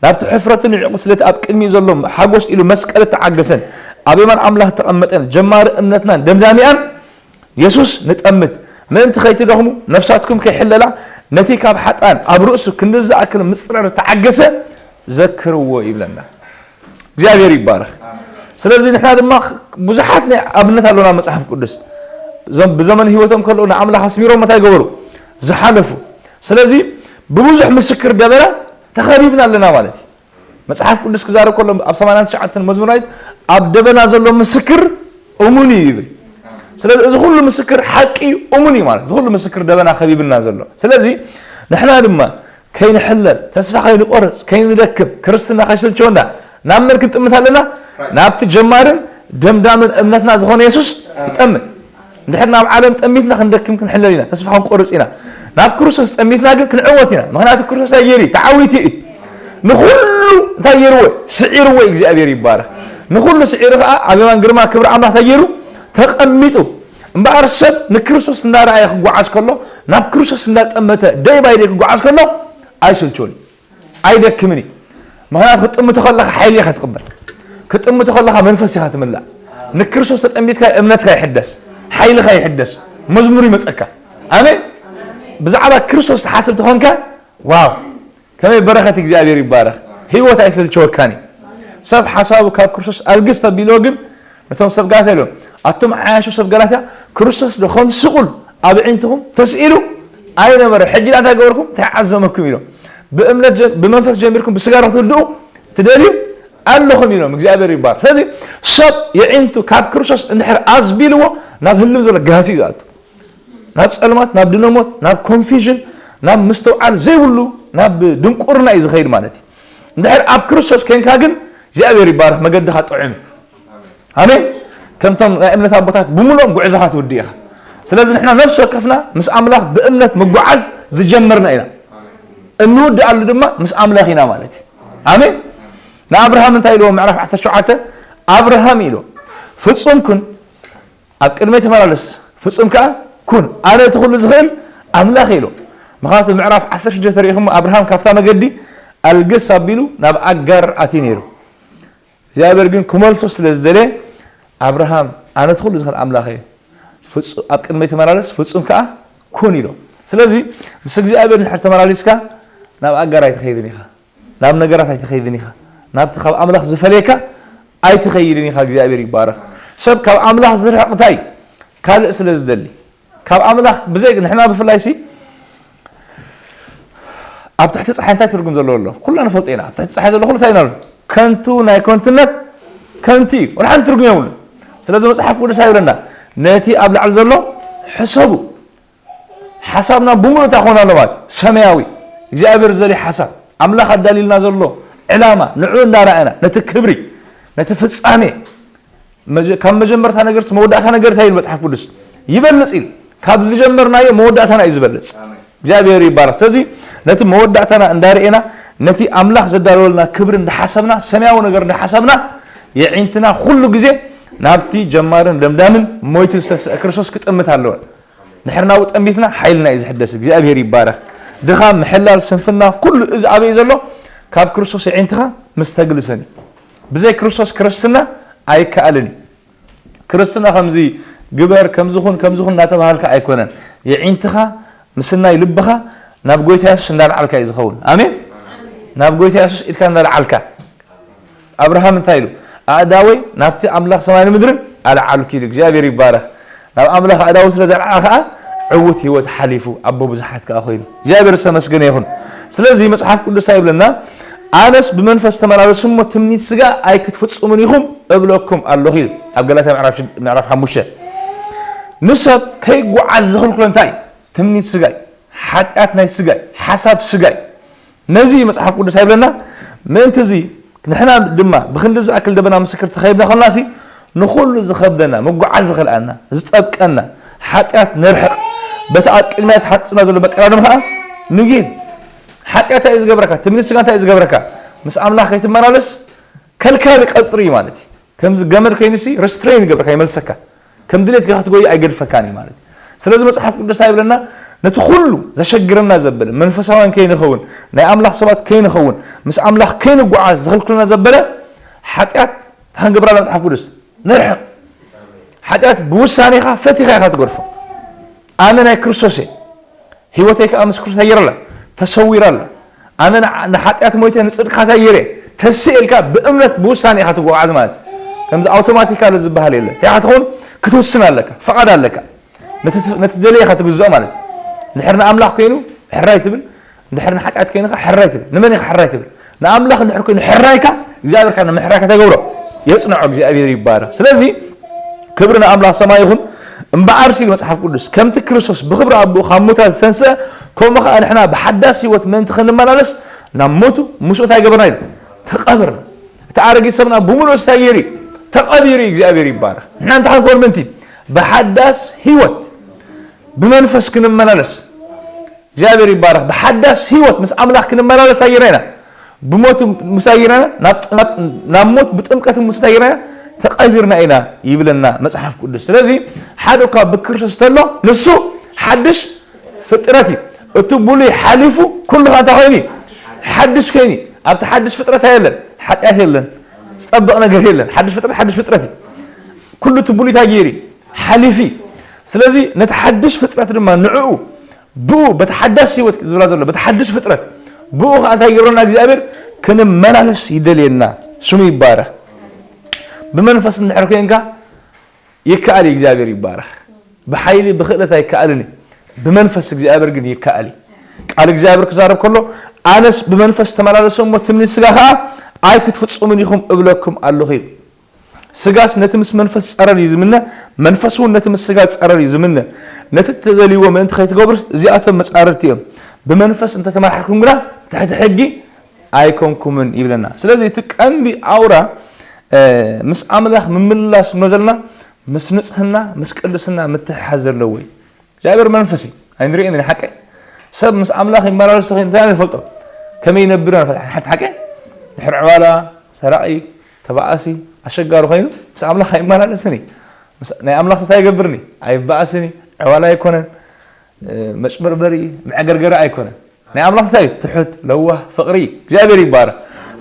ናብቲ ሕፍረትን ንዕቁ ስለቲ ኣብ ቅድሚኡ ዘሎ ሓጎስ ኢሉ መስቀል እተዓገሰን ኣብ የማን ኣምላኽ ተቐመጠን ጀማሪ እምነትናን ደምዳሚኣን የሱስ ንጠምት ምእንቲ ከይትደኽሙ ነፍሳትኩም ከይሕለላ ነቲ ካብ ሓጣን ኣብ ርእሱ ክንዲ ዝኣክል ምጽራር ተዓገሰ ዘክርዎ ይብለና። እግዚኣብሔር ይባረኽ። ስለዚ ንሕና ድማ ብዙሓት ናይ ኣብነት ኣሎና መጽሓፍ ቅዱስ እዞም ብዘመን ህይወቶም ከለዉ ንኣምላኽ ኣስሚሮም እንታይ ገበሩ? ዝሓለፉ። ስለዚ ብብዙሕ ምስክር ደበና ተኸቢብና ኣለና ማለት እዩ። መጽሓፍ ቅዱስ ክዛረብ ከሎ ኣብ ሰማንያን ትሽዓተን መዝሙር ዳዊት ኣብ ደበና ዘሎ ምስክር እሙን እዩ ይብል። ስለዚ እዚ ኩሉ ምስክር ሓቂ እዩ፣ እሙን እዩ ማለት። እዚ ኩሉ ምስክር ደበና ከቢብና ዘሎ። ስለዚ ንሕና ድማ ከይንሕለል፣ ተስፋ ከይንቆርጽ፣ ከይንደክም፣ ክርስትና ከይስልቸወና ናብ መን ክንጥምት ኣለና? ናብቲ ጀማርን ደምዳምን እምነትና ዝኾነ የሱስ ክንጠምት። እንድሕር ናብ ዓለም ጠሚትና ክንደክም ክንሕለል ኢና፣ ተስፋ ክንቆርጽ ኢና። ናብ ክርስቶስ ጠሚትና ግን ክንዕወት ኢና። ምኽንያቱ ክርስቶስ እንታይ ገይሩ እዩ? ተዓዊቱ እዩ። ንኹሉ እንታይ ገይርዎ? ስዒርዎ እዩ። እግዚኣብሔር ይባረኽ። ንኹሉ ስዒሩ ከዓ ኣብ የማን ግርማ ክብሪ ኣምላኽ እንታይ ገይሩ? ተቐሚጡ። እምበኣር ሰብ ንክርስቶስ እንዳረኣየ ክጓዓዝ ከሎ፣ ናብ ክርስቶስ እንዳጠመተ ደይ ባይ ደይ ክጓዓዝ ከሎ ኣይስልችውን እዩ። ኣይደክምን እዩ። ምኽንያቱ ክጥምቶ ከለኻ ሓይሊ ኢኻ ትቕበል። ክጥምቶ ከለኻ መንፈስ ኢኻ ትምላእ። ንክርስቶስ ተጠሚትካ እምነትካ ይሕደስ፣ ሓይልኻ ይሕደስ፣ መዝሙር ይመጸካ። ኣሜን። ብዛዕባ ክርስቶስ ትሓስብ ተኾንካ፣ ዋው፣ ከመይ በረኸት እግዚኣብሔር ይባረኽ። ህይወት ኣይሰልቸወካን እዩ። ሰብ ሓሳቡ ካብ ክርስቶስ ኣልግስ ተቢልዎ ግን ነቶም ሰብ ጋላትያ ኢሎም፣ ኣቱም ዓያሹ ሰብ ጋላትያ፣ ክርስቶስ ዶ ከም ስቑል ኣብ ኣዒንትኹም ተስኢሉ ኣይነበረ? ሕጂ እንታይ ገበርኩም? እንታይ ዓዘመኩም? ኢሎም። ብእምነት ጀ-፣ ብመንፈስ ጀሚርኩም ብስጋ ዶ ክትውድኡ ትደልዩ ኣለኹም? ኢሎም። እግዚኣብሔር ይባረኽ። ስለዚ ሰብ የዒንቱ ካብ ክርስቶስ እንድሕር ኣዝቢልዎ ናብ ህልም ዘሎ ጋህሲ እዩ ዝኣቱ። ናብ ጸልማት፣ ናብ ድነሞት፣ ናብ ኮንፊዥን፣ ናብ ምስትውዓል ዘይብሉ፣ ናብ ድንቁርና እዩ ዝኸይድ ማለት እዩ። እንድሕር ኣብ ክርስቶስ ኮንካ ግን እግዚኣብሔር ይባረኽ፣ መገድኻ ጥዑም እዩ። ኣሜን። ከምቶም ናይ እምነት ኣቦታት ብምሉኦም ጉዕዞኻ ትውድእ ኢኻ። ስለዚ ንሕና ነፍሲ ወከፍና ምስ ኣምላኽ ብእምነት ምጉዓዝ ዝጀመርና ኢና። እንውድኣሉ ድማ ምስ ኣምላኽ ኢና ማለት እዩ። ኣሜን። ንኣብርሃም እንታይ ኢልዎ? ምዕራፍ ዓሰርተ ሸውዓተ ኣብርሃም ኢልዎ፣ ፍጹም ኩን፣ ኣብ ቅድመይ ተመላለስ፣ ፍጹም ከኣ ኩን፣ ኣነ እቲ ኩሉ ዝኽእል ኣምላኽ ኢልዎ። ምኽንያቱ ምዕራፍ ዓሰርተ ሽዱሽተ ተሪኢኹም ኣብርሃም ካብታ መገዲ ኣልግስ ኣቢሉ ናብ ኣጋር ኣትዩ ነይሩ። እግዚኣብሔር ግን ክመልሶ ስለ ዝደለየ፣ ኣብርሃም፣ ኣነ እቲ ኩሉ ዝኽእል ኣምላኽ እየ፣ ፍጹ-፣ ኣብ ቅድመይ ተመላለስ፣ ፍጹም ከኣ ኩን ኢሎ። ስለዚ ምስ እግዚኣብሔር እንድሕር ተመላሊስካ፣ ናብ ኣጋር ኣይትኸይድን ኢኻ፣ ናብ ነገራት ኣይትኸይድን ኢኻ፣ ናብቲ ካብ ኣምላኽ ዝፈልየካ ኣይትኸይድን ኢኻ። እግዚኣብሔር ይባረኽ። ሰብ ካብ ኣምላኽ ዝርሕቕ እንታይ? ካልእ ስለ ዝደሊ። ካብ ኣምላኽ ብዘይ ንሕና ብፍላይ ሲ ኣብ ትሕቲ ጸሓይ እንታይ ትርጉም ዘለዎ ኣሎ? ኩልና ንፈልጦ ኢና። ኣብ ትሕቲ ጸሓይ ዘሎ ኩሉ እንታይ ኢና? ከንቱ ናይ ከንቱነት ከንቱ እዩ። ወላ ሓንቲ ትርጉም የብሉን። ስለዚ መጽሓፍ ቅዱስ ኣይብለና፣ ነቲ ኣብ ላዕሊ ዘሎ ሕሰቡ። ሓሳብና ብምሉእ እንታይ ክኾን ኣለዎ ማለት እዩ? ሰማያዊ። እግዚኣብሔር ዝደልዮ ሓሳብ፣ ኣምላኽ ኣዳልዩልና ዘሎ ዕላማ፣ ንዕኡ እንዳረኣና፣ ነቲ ክብሪ፣ ነቲ ፍጻሜ፣ መጀ-፣ ካብ መጀመርታ ነገር መወዳእታ ነገር እንታይ ኢሉ መጽሓፍ ቅዱስ? ይበልጽ ኢሉ። ካብ ዝጀመርናዮ መወዳእታና እዩ ዝበልጽ። ኣሜን። እግዚኣብሔር ይባረኽ። ስለዚ ነቲ መወዳእታና እንዳርኤና፣ ነቲ ኣምላኽ ዘዳለወልና ክብሪ እንዳሓሰብና፣ ሰማያዊ ነገር እንዳሓሰብና፣ የዒንትና ኩሉ ግዜ ናብቲ ጀማርን ደምዳምን ሞይቱ ዝተስአ ክርስቶስ ክጥምት ኣለወን። ንሕርናዊ ጠሚትና ሓይልና እዩ ዝሕደስ። እግዚኣብሔር ይባረኽ። ድኻም፣ ምሕላል፣ ስንፍና፣ ኩሉ እዚ ኣበይ ዘሎ? ካብ ክርስቶስ የዒንትኻ ምስ ተግልሰን እዩ። ብዘይ ክርስቶስ ክርስትና ኣይከኣልን እዩ። ክርስትና ከምዚ ግበር፣ ከምዚ ኹን፣ ከምዚ ኹን እናተባሃልካ ኣይኮነን። የዒንትኻ ምስናይ ልብኻ ናብ ጎይታ የሱስ እንዳልዓልካ እዩ ዝኸውን። ኣሜን። ናብ ጎይታ የሱስ ኢድካ እንዳልዓልካ። ኣብርሃም እንታይ ኢሉ? ኣእዳወይ ናብቲ ኣምላኽ ሰማይን ምድርን ኣልዓልኩ ኢሉ። እግዚኣብሔር ይባረኽ። ናብ ኣምላኽ ኣእዳው ስለ ዘልዓለ ከኣ ዕዉት ህይወት ሓሊፉ፣ ኣቦ ብዙሓት ከኣ ኮይኑ። እግዚኣብሔር ዝተመስገነ ይኹን። ስለዚ መጽሓፍ ቅዱስ እንታይ ይብለና? ኣነስ ብመንፈስ ተመላለሱ እሞ ትምኒት ስጋ ኣይክትፍጽሙን ኢኹም እብለኩም ኣለኹ ኢሉ። ኣብ ገላትያ ምዕራፍ ሽድ-፣ ምዕራፍ ሓሙሽተ። ንሰብ ከይጓዓዝ ዝኽልክሎ እንታይ እዩ? ትምኒት ስጋ እዩ። ሓጢኣት ናይ ስጋ እዩ። ሓሳብ ስጋ እዩ። ነዚ እዩ መጽሓፍ ቅዱስ ኣይብለና። ምእንቲ እዚ ንሕና ድማ ብክንዲ ዝኣክል ደበና ምስክር ተኸቢብና ከለናሲ፣ ንኹሉ ዝኸብደና፣ ምጉዓዝ ዝኸልኣና፣ ዝጠብቀና ሓጢኣት ነርሕቕ። በቲ ኣብ ቅድሚያ ተሓጽና ዘሎ መቀዳድም ኸኣ ንጊን። ሓጢኣት እንታይ እዩ ዝገብረካ? ትምኒት ስጋ እንታይ እዩ ዝገብረካ? ምስ ኣምላኽ ከይትመላለስ ከልካሊ ቀጽሪ እዩ ማለት እዩ። ከምዚ ገመድ ኮይኑሲ ሪስትሬን ይገብረካ፣ ይመልሰካ። ከም ድሌትካ ክትጎይ ኣይገድፈካን እዩ ማለት እዩ። ስለዚ መጽሓፍ ቅዱስ እንታይ ይብለና? ነቲ ኩሉ ዘሸግረና ዘበለ፣ መንፈሳውያን ከይንኸውን፣ ናይ ኣምላኽ ሰባት ከይንኸውን፣ ምስ ኣምላኽ ከይንጓዓዝ ዝኽልክለና ዘበለ ሓጢኣት እንታይ ክንገብር ኣለና? መጽሓፍ ቅዱስ ንርሕቕ። ሓጢኣት ብውሳኔኻ ፈቲኻ ኢኻ ትገድፎ። ኣነ ናይ ክርስቶስ እየ። ህይወተይ ከኣ ምስ ክርስቶስ ኣየረላ፣ ተሰዊራላ። ኣነ ንዓ-፣ ንሓጢኣት ሞይተ ንጽድቅካ እንታይ ገይረ? ተስኤ ኢልካ ብእምነት ብውሳኔ ኢኻ ትጓዓዝ ማለት እዩ። ከምዚ ኣውቶማቲካሊ ዝበሃል የለን። እንታይ ኢኻ ትኸውን? ክትውስን ኣለካ፣ ፍቓድ ኣለካ። ነቲ ደለየኻ ትግዝኦ ማለት እዩ። እንድሕር ንኣምላኽ ኮይኑ ሕራይ ትብል፣ እንድሕር ንሓጢኣት ኮይኑ ኸዓ ሕራይ ትብል። ንመን ኢኻ ሕራይ ትብል? ንኣምላኽ እንድሕር ኮይኑ ሕራይካ እግዚኣብሔር ከዓ ንምሕራይ ከተገብሮ የጽንዖ። እግዚኣብሔር ይባረኽ። ስለዚ ክብሪ ንኣምላኽ ሰማይ ይኹን። እምበኣር ሲል መጽሓፍ ቅዱስ ከምቲ ክርስቶስ ብኽብሪ ኣቦኡ ካብ ሙታት ዝተንስአ፣ ከምኡ ኸዓ ንሕና ብሓዳስ ህይወት ምእንቲ ኽንመላለስ ናብ ሞቱ ምስኡ እንታይ ገበርና ኢሉ? ተቐበርና። እቲ ኣረጊት ሰብና ብምሉእ እንታይ ገይሩ እዩ? ተቐቢሩ እዩ። እግዚኣብሔር ይባረኽ። ንሕና እንታይ ክንኮን ምእንቲ? ብሓዳስ ህይወት ብመንፈስ ክንመላለስ። እግዚኣብሔር ይባረኽ። ብሓዳስ ህይወት ምስ ኣምላኽ ክንመላለስ ኣየና ኢና? ብሞት ምስ ኣየና ኢና? ናብ ናብ ሞት ብጥምቀት ምስ ኣየና ኢና? ተቐቢርና ኢና ይብለና መጽሓፍ ቅዱስ። ስለዚ ሓደ እኳ ብክርስቶስ ተሎ ንሱ ሓድሽ ፍጥረት እዩ። እቲ ብሉይ ሓሊፉ ኩሉ ኸዓ እንታይ ኮይኑ እዩ? ሓድሽ ኮይኑ እዩ። ኣብቲ ሓድሽ ፍጥረት የለን፣ ሓጢኣት የለን፣ ዝጠበቕ ነገር የለን። ሓድሽ ፍጥረት ሓድሽ ፍጥረት እዩ። ኩሉ እቲ ብሉይ እንታይ ገይሩ እዩ? ሓሊፉ እዩ። ስለዚ ነቲ ሓድሽ ፍጥረት ድማ ንዕኡ ብኡ በቲ ሓዳስ ህይወት ዝብላ ዘሎ በቲ ሓድሽ ፍጥረት ብኡ ኸዓ እንታይ ይገብረና እግዚኣብሔር? ክንመላለስ ይደልየና። ስሙ ይባረኽ። ብመንፈስ እንድሕር ኮይንካ ይከኣል እዩ። እግዚኣብሔር ይባረኽ። ብሓይሊ ብኽእለት ኣይከኣልን እዩ። ብመንፈስ እግዚኣብሔር ግን ይከኣል እዩ። ቃል እግዚኣብሔር ክዛረብ ከሎ ኣነስ ብመንፈስ ተመላለሱ እሞ ትምኒት ስጋ ኸዓ ኣይክትፍጽሙን ኢኹም እብለኩም ኣለኹ እዩ። ስጋስ ነቲ ምስ መንፈስ ጸረር እዩ ዝምነ፣ መንፈስ እውን ነቲ ምስ ስጋ ጸረር እዩ ዝምነ። ነቲ እተደልይዎ ምእንቲ ከይትገብሩስ እዚኣቶም መጻርርቲ እዮም። ብመንፈስ እንተተመራሕርኩም ግና ትሕቲ ሕጊ ኣይኮንኩምን ይብለና። ስለዚ እቲ ቀንዲ ኣውራ ምስ ኣምላኽ ምምላስ እንብሎ ዘለና ምስ ንጽህና ምስ ቅድስና ምትሕሓዝ ዘለዎ እዩ። እግዚኣብሔር መንፈስ እዩ። ኣይንርእየን ኢና ሓቀይ። ሰብ ምስ ኣምላኽ ይመላለስ ተኾይኑ እንታይ ንፈልጦ? ከመይ ይነብር ንፈልጥ? ሓንቲ ሓቀይ ድሕሪ ዕዋላ ሰራቒ ተባኣሲ ኣሸጋሪ ኮይኑ ምስ ኣምላኽ ኣይመላለስን እዩ። ናይ ኣምላኽ እንታይ ይገብርኒ? ኣይባኣስን እዩ። ዕዋላ ኣይኮነን። መጭበርበሪ መዐገርገሪ ኣይኮነን። ናይ ኣምላኽ እንታይ እዩ? ትሑት ለዋህ ፍቕሪ እዩ። እግዚኣብሔር ይባረኽ።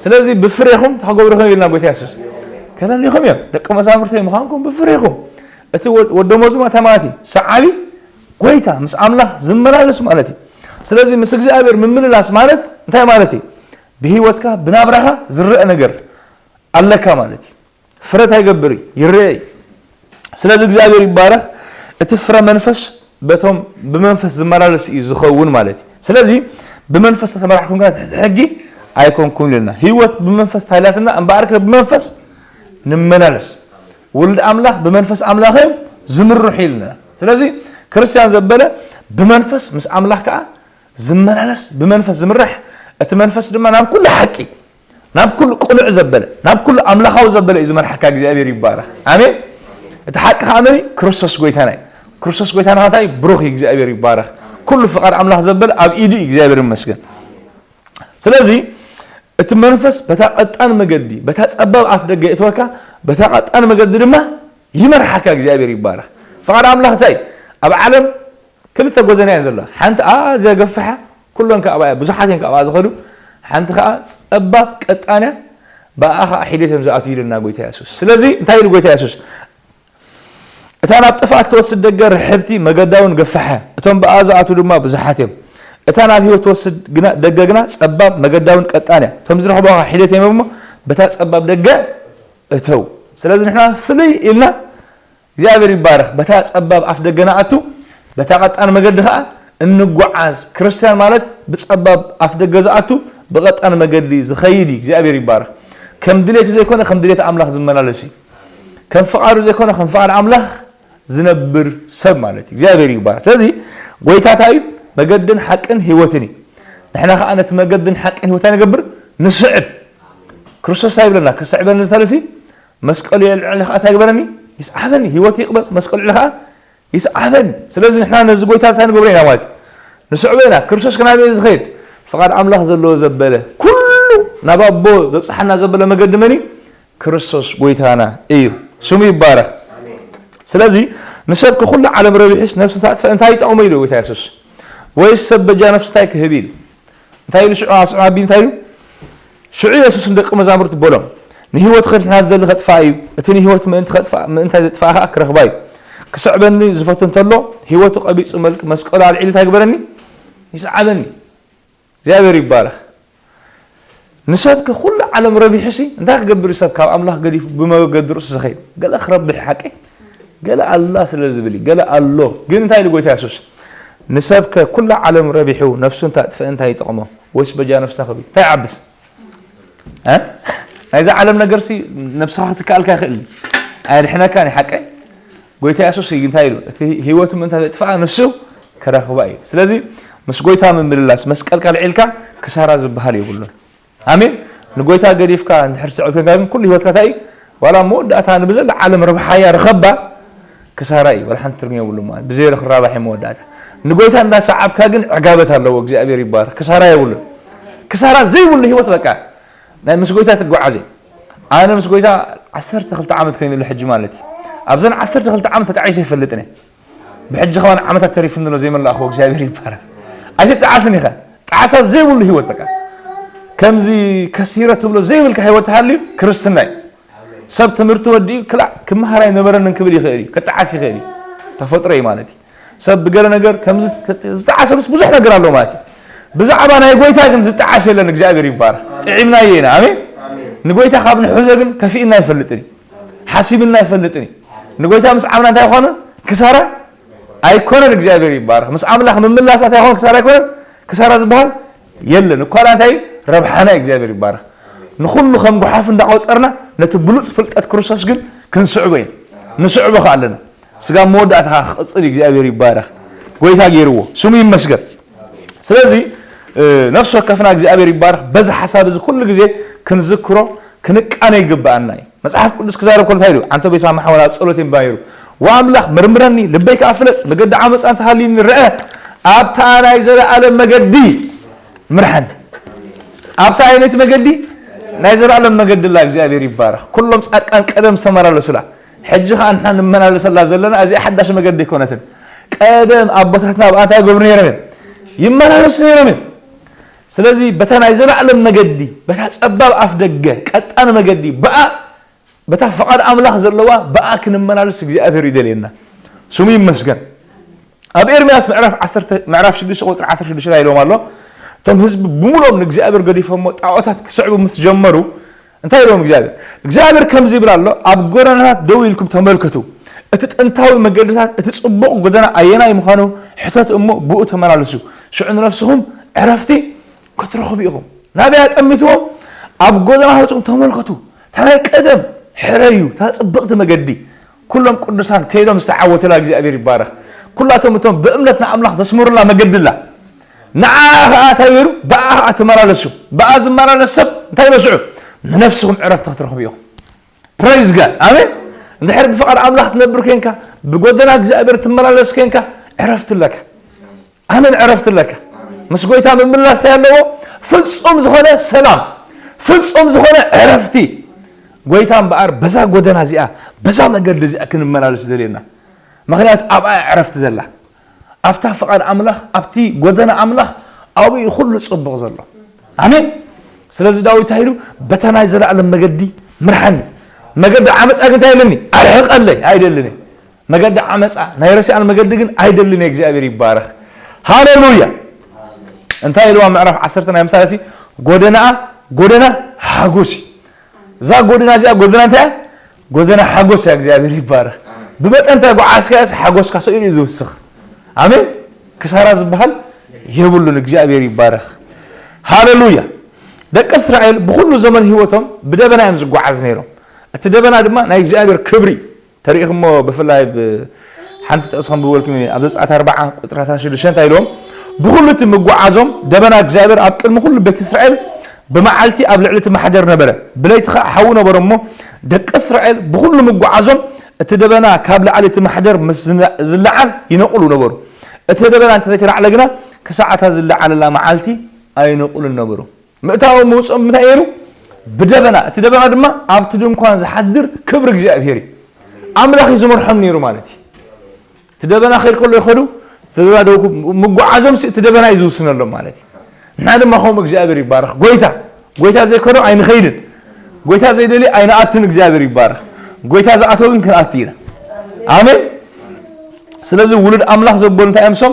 ስለዚ ብፍሬኹም ተኸገብሩ ከም ኢልና ጎይታ የሱስ ከለኒኹም እዮም። ደቂ መዛሙርቲ ምዃንኩም ብፍሬኹም። እቲ ወደሞዝማ ተማቲ ሰዓቢ ጎይታ ምስ ኣምላኽ ዝመላለስ ማለት እዩ። ስለዚ ምስ እግዚኣብሔር ምምልላስ ማለት እንታይ ማለት እዩ? ብህይወትካ ብናብራኻ ዝረአ ነገር ኣለካ ማለት እዩ። ፍረ እንታይ ይገብር እዩ? ይረአ እዩ። ስለዚ እግዚኣብሔር ይባረኽ። እቲ ፍረ መንፈስ በቶም ብመንፈስ ዝመላለስ እዩ ዝኸውን ማለት እዩ። ስለዚ ብመንፈስ ተተመራሕኩም ግና ትሕቲ ሕጊ ኣይኮንኩም ኢልና ህይወት ብመንፈስ ታይላትና እምበኣርከ ብመንፈስ ንመላለስ። ውሉድ ኣምላኽ ብመንፈስ ኣምላኽ እዮም ዝምርሑ ኢልና። ስለዚ ክርስትያን ዘበለ ብመንፈስ ምስ ኣምላኽ ከዓ ዝመላለስ ብመንፈስ ዝምራሕ እቲ መንፈስ ድማ ናብ ኩሉ ሓቂ ናብ ኩሉ ቅኑዕ ዘበለ ናብ ኩሉ ኣምላኻዊ ዘበለ እዩ ዝመርሓካ። እግዚኣብሔር ይባረኽ። ኣሜን። እቲ ሓቂ ከዓ መን እዩ? ክርስቶስ ጎይታና እዩ። ክርስቶስ ጎይታና እንታይ ብሩኽ እዩ። እግዚኣብሔር ይባረኽ። ኩሉ ፍቓድ ኣምላኽ ዘበለ ኣብ ኢዱ እዩ። እግዚኣብሔር ይመስገን። ስለዚ እቲ መንፈስ በታ ቀጣን መገዲ በታ ጸባብ ኣፍ ደገ የእትወካ፣ በታ ቀጣን መገዲ ድማ ይመርሓካ። እግዚኣብሔር ይባረኽ። ፍቓድ ኣምላኽ እንታይ እዩ? ኣብ ዓለም ክልተ ጎደና እየን ዘለዋ። ሓንቲ ኣዝያ ገፍሓ ኩለን ከኣ ኣብኣ ብዙሓት እየን ከኣ ዝኸዱ፣ ሓንቲ ከኣ ጸባብ ቀጣን እያ፣ ብኣኣ ከኣ ሒደቶም ዝኣትዉ ኢሉና ጎይታ የሱስ። ስለዚ እንታይ ኢሉ ጎይታ የሱስ? እታ ናብ ጥፍኣት ትወስድ ደገ ርሕብቲ መገዳ እውን ገፍሓ፣ እቶም ብኣ ዝኣትዉ ድማ ብዙሓት እዮም። እታ ናብ ህይወት ትወስድ ግና ደገ ግና ጸባብ መገዳ እውን ቀጣን እያ፣ እቶም ዝረኽብዋ ከኣ ሒደቶም እዮም እሞ በታ ጸባብ ደገ እተው። ስለዚ ንሕና ፍልይ ኢልና እግዚኣብሔር ይባረኽ። በታ ጸባብ ኣፍ ደገ ንኣቱ፣ በታ ቀጣን መገዲ ኸኣ እንጓዓዝ። ክርስትያን ማለት ብጸባብ ኣፍ ደገ ዝኣቱ፣ ብቐጣን መገዲ ዝኸይድ እዩ። እግዚኣብሔር ይባረኽ። ከም ድሌቱ ዘይኮነ ከም ድሌት ኣምላኽ ዝመላለስ እዩ። ከም ፍቓዱ ዘይኮነ ከም ፍቓድ ኣምላኽ ዝነብር ሰብ ማለት እዩ። እግዚኣብሔር ይባረኽ። ስለዚ ጎይታ እንታይ እዩ? መገድን ሓቅን ህይወትን እዩ። ንሕና ኸኣ ነቲ መገድን ሓቅን ህይወት እንታይ ንገብር? ንስዕብ። ክርስቶስ እንታይ ይብለና? ክስዕበኒ ዝተለሲ መስቀሉ የልዕል ኸዓ እንታይ ግበረኒ? ይስዓበኒ። ህይወት ይቕበጽ መስቀሉ ልዕሊ ኸዓ ይስዓበኒ። ስለዚ ንሕና ነዚ ጎይታ እንታይ ንገብሮ ኢና ማለት እዩ? ንስዕቦ ኢና። ክርስቶስ ክናበየ ዝኸይድ ፍቓድ ኣምላኽ ዘለዎ ዘበለ ኩሉ ናብ ኣቦ ዘብጽሓና ዘበለ መገዲ መን እዩ? ክርስቶስ ጎይታና እዩ። ስሙ ይባረኽ። ስለዚ ንሰብ ክኹሉ ዓለም ረቢሑስ ነፍሱ ታጥፈ እንታይ ይጠቕሞ ኢሉ ጎይታ የሱስ? ወይስ ሰብ በጃ ነፍሱ እንታይ ክህብ ኢሉ? እንታይ ኢሉ ሽዑ ኣስዑ ኣቢ እንታይ ኢሉ? ሽዑ የሱስ ንደቂ መዛሙርቲ በሎም፣ ንህይወት ኸድሕና ዝደሊ ኸጥፍኣ እዩ፣ እቲ ንህይወት ምእንቲ ኸጥፍኣ ምእንታይ ዘጥፍኣ ኸኣ ክረኽባ እዩ። ክስዕበኒ ዝፈቱ እንተሎ ህይወቱ ቀቢጹ መልክ መስቀሉ ኣልዒሉ እንታይ ግበረኒ? ይስዓበኒ። እግዚኣብሔር ይባረኽ። ንሰብ ከ ኩሉ ዓለም ረቢሑሲ እንታይ ክገብር እዩ? ሰብ ካብ ኣምላኽ ገዲፉ ብመገዲ ርእሱ ዝኸይድ ገለ ክረብሕ ሓቂ ገለ ኣላ ስለ ዝብል እዩ። ገለ ኣሎ። ግን እንታይ ኢሉ ጎይታ የሱስ? "ንሰብከ ኩላ ዓለም ረቢሑ ነፍሱ እንተ ኣጥፍአ እንታይ ይጠቕሞ? ወይስ በጃ ነፍሳ ክብል እንታይ ይዓብስ?" እ? ናይዛ ዓለም ነገርሲ ነብስኻ ክትከኣልካ ይኽእል እዩ። ኣየድሕነካን እዩ፣ ሓቀይ? ጎይታ የሱስ እዩ እንታይ ኢሉ? "እቲ ህይወቱ ምእንታ ዘጥፍኣ ንሱ ክረኽባ እዩ።" ስለዚ ምስ ጎይታ ምምልላስ፣ መስቀልካ ልዒልካ ክሳራ ዝበሃል የብሉን። ኣሜን። ንጎይታ ገዲፍካ እንድሕር ትስዕብ ኮይንካ ግን ኩሉ ህይወትካ እንታይ እዩ? ዋላ መወዳእታ ንብዘላ ዓለም ረብሓያ ርኸባ ክሳራ እዩ። ዋላ ሓንቲ ትርጉም የብሉ ማለት ብዜሮ ክራባሕ እዩ መወዳእታ። ንጎይታ እንዳሰዓብካ ግን ዕጋበት ኣለዎ። እግዚኣብሔር ይባረክ። ክሳራ የብሉን። ክሳራ ዘይብሉ ህይወት በቃ ናይ ምስ ጎይታ ትጓዓዝ እየ። ኣነ ምስ ጎይታ ዓሰርተ ክልተ ዓመት ኮይኑሉ ሕጂ ማለት እዩ። ኣብዘን ዓሰርተ ክልተ ዓመት ተጣዒሰ ይፈልጥን እየ። ብሕጂ ከማን ዓመታት ተሪፉኒ ኣሎ ዘይመላእኽዎ እግዚኣብሔር ይባረክ። ኣይትጠዓስን ኢኻ። ጣዕሳ ዘይብሉ ህይወት በቃ። ከምዚ ከሲረ ትብሎ ዘይብልካ ህይወት ተሃልዩ ክርስትና እዩ። ሰብ ትምህርቲ ወዲኡ ክላእ ክመሃር ኣይነበረንን ክብል ይኽእል እዩ። ክጠዓስ ይኽእል እዩ። ተፈጥሮ እዩ ማለት እዩ። ሰብ ብገለ ነገር ከምዚ ዝተዓሰሉስ ብዙሕ ነገር ኣሎ ማለት እዩ። ብዛዕባ ናይ ጎይታ ግን ዝጠዓስ የለን። እግዚኣብሔር ይባረክ። ጥዒምናዮ ኢና። ኣሜን። ንጎይታ ካብ ንሕዞ ግን ከፊእና ኣይፈልጥን እዩ። ሓሲብና ኣይፈልጥን እዩ። ንጎይታ ምስ ዓምና እንታይ ይኾነ? ክሳራ ኣይኮነን። እግዚኣብሔር ይባረክ። ምስ ኣምላኽ ምምላስ እንታይ ይኾነ? ክሳራ ኣይኮነን። ክሳራ ዝበሃል የለን። እኳ እንታይ ረብሓና እዩ። እግዚኣብሔር ይባረክ። ንኹሉ ከም ጉሓፍ እንዳቆጸርና ነቲ ብሉጽ ፍልጠት ክርስቶስ ግን ክንስዕቦ ኢና። ንስዕቦ ከኣ ኣለና። ስጋ መወዳእታ ክቕጽል እዩ። እግዚኣብሔር ይባረክ። ጎይታ ገይርዎ። ስሙ ይመስገን። ስለዚ፣ እ፣ ነፍሲ ወከፍና እግዚኣብሔር ይባረክ። በዚ ሓሳብ እዚ ኩሉ ግዜ ክንዝክሮ፣ ክንቃነ ይግብኣና እዩ። መጽሓፍ ቅዱስ ክዛረብ ከሎ እንታይ ኢሉ? ኣንተ ቤሳ ማሕወል ኣብ ጸሎት ይንባ ነይሩ። "ወኣምላኽ መርምረኒ፣ ልበይ ከኣ ፍለጥ፣ መገዲ ዓመጻ እንተሃልዩኒ ርአ፣ ኣብታ ናይ ዘለኣለም መገዲ ምርሓኒ።" ኣብታ ዓይነት መገዲ ናይ ዘለኣለም መገዲ ኣላ። እግዚኣብሔር ይባረክ። ኩሎም ጻድቃን ቀደም ዝተመላለሱላ፣ ሕጂ ከኣ ንሕና ንመላለሰላ ዘለና እዚኣ ሓዳሽ መገዲ ኣይኮነትን። ቀደም ኣቦታትና ብኣ እንታይ ይገብሩ ነይሮም እዮም? ይመላለሱ ነይሮም እዮም። ስለዚ በታ ናይ ዘለኣለም መገዲ፣ በታ ጸባብ ኣፍ ደገ፣ ቀጣን መገዲ፣ ብኣ በታ ፍቓድ ኣምላኽ ዘለዋ ብኣ ክንመላለስ እግዚኣብሔር ይደልየና። ስሙ ይመስገን። ኣብ ኤርምያስ ምዕራፍ ዓሰርተ፣ ምዕራፍ ሽዱሽተ ቁጽሪ ዓሰርተ ሽዱሽተ እንታይ ኢሎም ኣሎ? እቶም ህዝቢ ብምሉኦም ንእግዚኣብሔር ገዲፎሞ ጣዖታት ክስዕቡ ምስ ጀመሩ እንታይ ኢሎም እግዚኣብሔር? እግዚኣብሔር ከምዚ ይብል ኣሎ፣ "ኣብ ጎደናታት ደው ኢልኩም ተመልከቱ። እቲ ጥንታዊ መገድታት፣ እቲ ጽቡቕ ጎደና ኣየናይ ምዃኑ ሕተቱ እሞ ብኡ ተመላለሱ። ሽዑ ንነፍስኹም ዕረፍቲ ክትረኽቡ ኢኹም።" ናበይ ኣጠሚትዎም? ኣብ ጎደና ወጽኹም ተመልከቱ። እታ ናይ ቀደም ሕረዩ፣ እታ ጽብቕቲ መገዲ። ኩሎም ቅዱሳን ከይዶም ዝተዓወቱላ እግዚኣብሔር ይባረኽ። ኩላቶም እቶም ብእምነት ንኣምላኽ ዘስመሩላ መገዲ ኣላ። ንዓኣ ኸኣ እንታይ ገይሩ? ብኣ ኸኣ ተመላለሱ። ብኣ ዝመላለስ ሰብ እንታይ ኢሎ ሽዑ? ንነፍስኹም ዕረፍቲ ክትረኽቡ ኢኹም። ፕሬዝ ጋድ። ኣሜን። እንድሕር ብፍቓድ ኣምላኽ ትነብር ኬንካ፣ ብጎደና እግዚኣብሔር ትመላለስ ኬንካ፣ ዕረፍቲ ኣለካ። ኣሜን። ዕረፍቲ ኣለካ። ምስ ጎይታ ምምላስ እንታይ ኣለዎ? ፍጹም ዝኾነ ሰላም፣ ፍጹም ዝኾነ ዕረፍቲ። ጎይታ እምበኣር በዛ ጎደና እዚኣ፣ በዛ መገዲ እዚኣ ክንመላለስ ደልየና። ምኽንያቱ ኣብኣ እያ ዕረፍቲ ዘላ። ኣብታ ፍቓድ ኣምላኽ፣ ኣብቲ ጎደና ኣምላኽ፣ ኣብኡ እዩ ኩሉ ጽቡቕ ዘሎ። ኣሜን። ስለዚ ዳዊት እንታይ ኢሉ? "በታ ናይ ዘለኣለም መገዲ ምርሓኒ፣ መገዲ ዓመጻ ግን እንታይ ኢለኒ? ኣርሕቐለይ፣ ኣይደልን እየ። መገዲ ዓመጻ፣ ናይ ርሲኣን መገዲ ግን ኣይደልን እየ።" እግዚኣብሔር ይባረኽ። ሃሌሉያ። እንታይ ኢልዋ ምዕራፍ ዓሰርተ ናይ ምሳሌ ሲ? "ጎደናኣ ጎደና ሓጎስ እዩ።" እዛ ጎደና እዚኣ ጎደና እንታይ እያ? ጎደና ሓጎስ እያ። እግዚኣብሔር ይባረኽ። ብመጠን እንታይ ጓዓዝካዮስ ሓጎስካ ስኢሉ እዩ ዝውስኽ። ኣሜን። ክሳራ ዝበሃል የብሉን። እግዚኣብሔር ይባረኽ። ሃሌሉያ። ደቂ እስራኤል ብኹሉ ዘመን ህይወቶም ብደበና እዮም ዝጓዓዝ ነይሮም። እቲ ደበና ድማ ናይ እግዚኣብሔር ክብሪ። ተሪኢኹሞ ብፍላይ ብ-፣ ሓንቲ ጥቕሲ ከንብበልኩም እየ። ኣብ ዘጸኣት ኣርብዓ ቁጽሪ ኣስራ ሽዱሽተ እንታይ ኢልዎም? "ብኹሉ እቲ ምጉዓዞም ደበና እግዚኣብሔር ኣብ ቅድሚ ኩሉ ቤት እስራኤል ብመዓልቲ ኣብ ልዕሊ እቲ ማሕደር ነበረ፣ ብለይቲ ኸኣ ሓዊ ነበሮ እሞ፣ ደቂ እስራኤል ብኹሉ ምጉዓዞም እቲ ደበና ካብ ላዕሊ እቲ ማሕደር ምስ ዝነ-፣ ዝለዓል ይነቕሉ ነበሩ። እቲ ደበና እንተ ዘይተላዕለ ግና፣ ክሳዕ እታ ዝለዓለላ መዓልቲ ኣይነቕሉን ነበሩ።" ምእታዎም ምውፅኦም ብምንታይ ነይሩ? ብደበና። እቲ ደበና ድማ ኣብቲ ድንኳን ዝሓድር ክብሪ እግዚኣብሔር እዩ። ኣምላኽ እዩ ዝመርሖም ነይሩ ማለት እዩ። እቲ ደበና ከይድ ከሎ ይኸዱ፣ እቲ ደበና ደው ክብ-፣ ምጉዓዞም ሲ-፣ እቲ ደበና እዩ ዝውስነሎም ማለት እዩ። ንሕና ድማ ከምኡ እግዚኣብሔር ይባረኽ። ጎይታ፣ ጎይታ ዘይከዶ ኣይንኸይድን። ጎይታ ዘይደሊ ኣይንኣትን። እግዚኣብሔር ይባረኽ። ጎይታ ዝኣተወ ግን ክንኣቲ ኢና። ኣሜን። ስለዚ ውሉድ ኣምላኽ ዘበሉ እንታይ እዮም? እሶም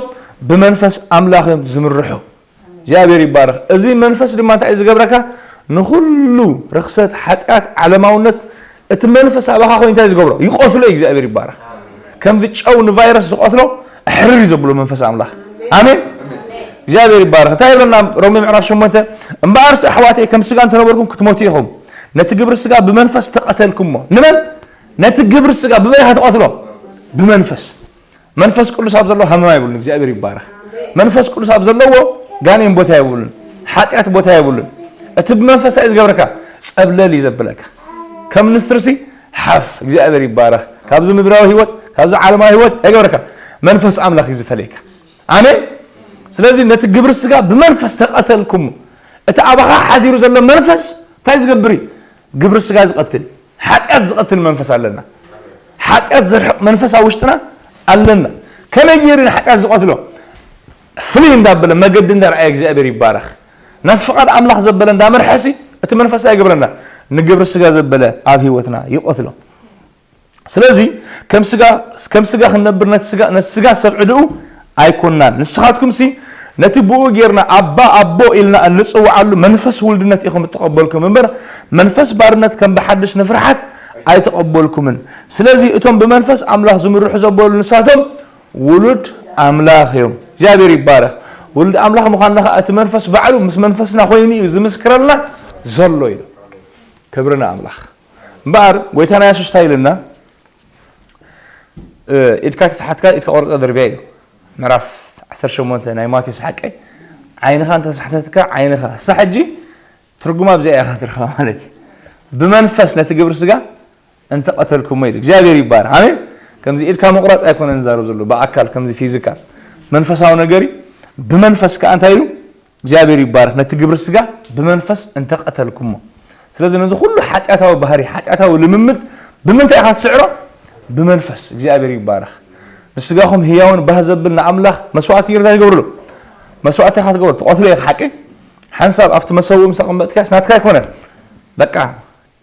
ብመንፈስ ኣምላኽ እዮም ዝምርሑ። እግዚኣብሔር ይባረኽ። እዚ መንፈስ ድማ እንታይ እዩ ዝገብረካ? ንኹሉ ርኽሰት፣ ሓጢኣት፣ ዓለማውነት እቲ መንፈስ ኣባኻ ኮይኑ እንታይ ዝገብሮ? ይቐትሎ እዩ። እግዚኣብሔር ይባረኽ። ከምዚ ጨው ንቫይረስ ዝቐትሎ ኣሕርር እዩ ዘብሎ መንፈስ ኣምላኽ። ኣሜን። እግዚኣብሔር ይባረኽ። እንታይ ይብለና ሮሜ ምዕራፍ ሸሞንተ? እምበኣርስ ኣሕዋተይ ከም ስጋ እንተነበርኩም ክትሞቱ ኢኹም፣ ነቲ ግብሪ ስጋ ብመንፈስ ተቐተልኩሞ። ንመን? ነቲ ግብሪ ስጋ ብመን ኢኻ ትቐትሎ? ብመንፈስ። መንፈስ ቅዱስ ኣብ ዘለዎ ሃመማ ይብሉን። እግዚኣብሔር ይባረኽ። መንፈስ ቅዱስ ኣብ ዘለዎ ጋኔን ቦታ የብሉን፣ ሓጢኣት ቦታ የብሉን። እቲ ብመንፈስ እንታይ እዩ ዝገብረካ? ጸብለል እዩ ዘብለካ። ከም ንስትርሲ ሓፍ። እግዚኣብሔር ይባረኽ። ካብዚ ምድራዊ ህይወት፣ ካብዚ ዓለማዊ ህይወት ኣይገብረካ። መንፈስ ኣምላኽ እዩ ዝፈለየካ። ኣሜን። ስለዚ ነቲ ግብሪ ስጋ ብመንፈስ ተቐተልኩሙ። እቲ ኣባኻ ሓዲሩ ዘሎ መንፈስ እንታይ ዝገብር እዩ? ግብሪ ስጋ ዝቐትል፣ ሓጢኣት ዝቐትል መንፈስ ኣለና። ሓጢኣት ዘርሕቕ መንፈስ ኣብ ውሽጥና ኣለና። ከመይ ገይሩ ንሓጢኣት ዝቐትሎ? ፍልይ እንዳበለ መገዲ እንዳርኣየ እግዚኣብሔር ይባረኽ። ናብ ፍቓድ ኣምላኽ ዘበለ እንዳመርሐሲ እቲ መንፈስ ኣይገብረና። ንግብሪ ስጋ ዘበለ ኣብ ህይወትና ይቐትሎ። ስለዚ ከም ስጋ ከም ስጋ ክንነብር ነቲ ስጋ ነቲ ስጋ ሰብ ዕድኡ ኣይኮናን። ንስኻትኩምሲ ነቲ ብኡ ጌርና ኣባ ኣቦ ኢልና እንጽውዓሉ መንፈስ ውልድነት ኢኹም እተቐበልኩም እምበር መንፈስ ባርነት ከም ብሓድሽ ንፍርሓት ኣይተቐበልኩምን። ስለዚ እቶም ብመንፈስ ኣምላኽ ዝምርሑ ዘበሉ ንሳቶም ውሉድ ኣምላኽ እዮም። እግዚኣብሔር ይባረኽ። ውሉድ ኣምላኽ ምዃንና ኸዓ እቲ መንፈስ ባዕሉ ምስ መንፈስና ኮይኑ እዩ ዝምስክረልና ዘሎ ኢሉ። ክብሪ ንኣምላኽ። እምበኣር ጎይታና የሱስ እንታይ ኢልና? ኢድካ ተስሓትካ ኢድካ ቆርጣ ደርብያ ኢሉ። ምዕራፍ ዓሰርተ ሸሞንተ ናይ ማቴዎስ ሓቀይ ዓይንኻ እንተስሓተትካ ዓይንኻ እሳ ሕጂ ትርጉማ ኣብዚኣ ኢኻ ትረኽባ ማለት እዩ። ብመንፈስ ነቲ ግብሪ ስጋ እንተቐተልኩሞ ኢሉ እግዚኣብሔር ይባረኽ። ኣሜን። ከምዚ ኢድካ ምቑራፅ ኣይኮነን ዝዛረብ ዘሎ ብኣካል ከምዚ ፊዚካል መንፈሳዊ ነገር እዩ። ብመንፈስ ከዓ እንታይ ኢሉ እግዚኣብሔር ይባረኽ። ነቲ ግብሪ ስጋ ብመንፈስ እንተቐተልኩሞ። ስለዚ ነዚ ኩሉ ሓጢኣታዊ ባህሪ ሓጢኣታዊ ልምምድ ብምንታይ ኢኻ ትስዕሮ? ብመንፈስ። እግዚኣብሔር ይባረኽ። ንስጋኹም ህያውን ባህ ዘብል ንኣምላኽ መስዋዕቲ ጌርካ ይገብርሉ። መስዋዕቲ ኢኻ ትገብር ትቐትሎ ኢኻ ሓቂ። ሓንሳብ ኣብቲ መሰውእ ምስ ኣቐመጥካስ ናትካ ኣይኮነን። በቃ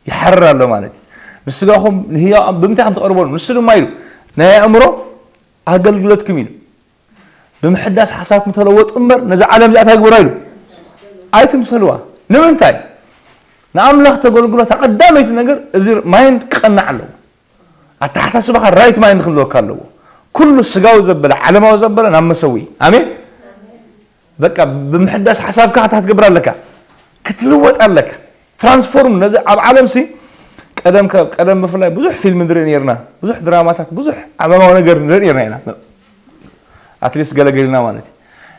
ይሓርር ኣሎ ማለት እዩ። ንስጋኹም ንህያው ብምንታይ ከም ትቐርበሉ ንሱ ድማ ኢሉ ናይ ኣእምሮ ኣገልግሎትኩም ኢሉ ብምሕዳስ ሓሳብኩም ተለወጡ እምበር ነዛ ዓለም እዚኣ እንታይ ግበራ ኢሉ ኣይትምሰልዋ። ንምንታይ? ንኣምላኽ ተገልግሎ እታ ቀዳመይቲ ነገር እዚ ማይንድ ክቐናዕ ኣለዎ። ኣተሓሳስባኻ ራይት ማይንድ ክህልወካ ኣለዎ። ኩሉ ስጋዊ ዘበለ ዓለማዊ ዘበለ ናብ መሰዊ። ኣሜን። በቃ ብምሕዳስ ሓሳብካ እንታይ ክትገብር ኣለካ? ክትልወጥ ኣለካ። ትራንስፎርም ነዚ ኣብ ዓለም ሲ ቀደም ካብ ቀደም ብፍላይ ብዙሕ ፊልም ንርኢ ነርና፣ ብዙሕ ድራማታት፣ ብዙሕ ዓለማዊ ነገር ንርኢ ነርና ኢና። ኣትሊስት ገለገልና ማለት እዩ።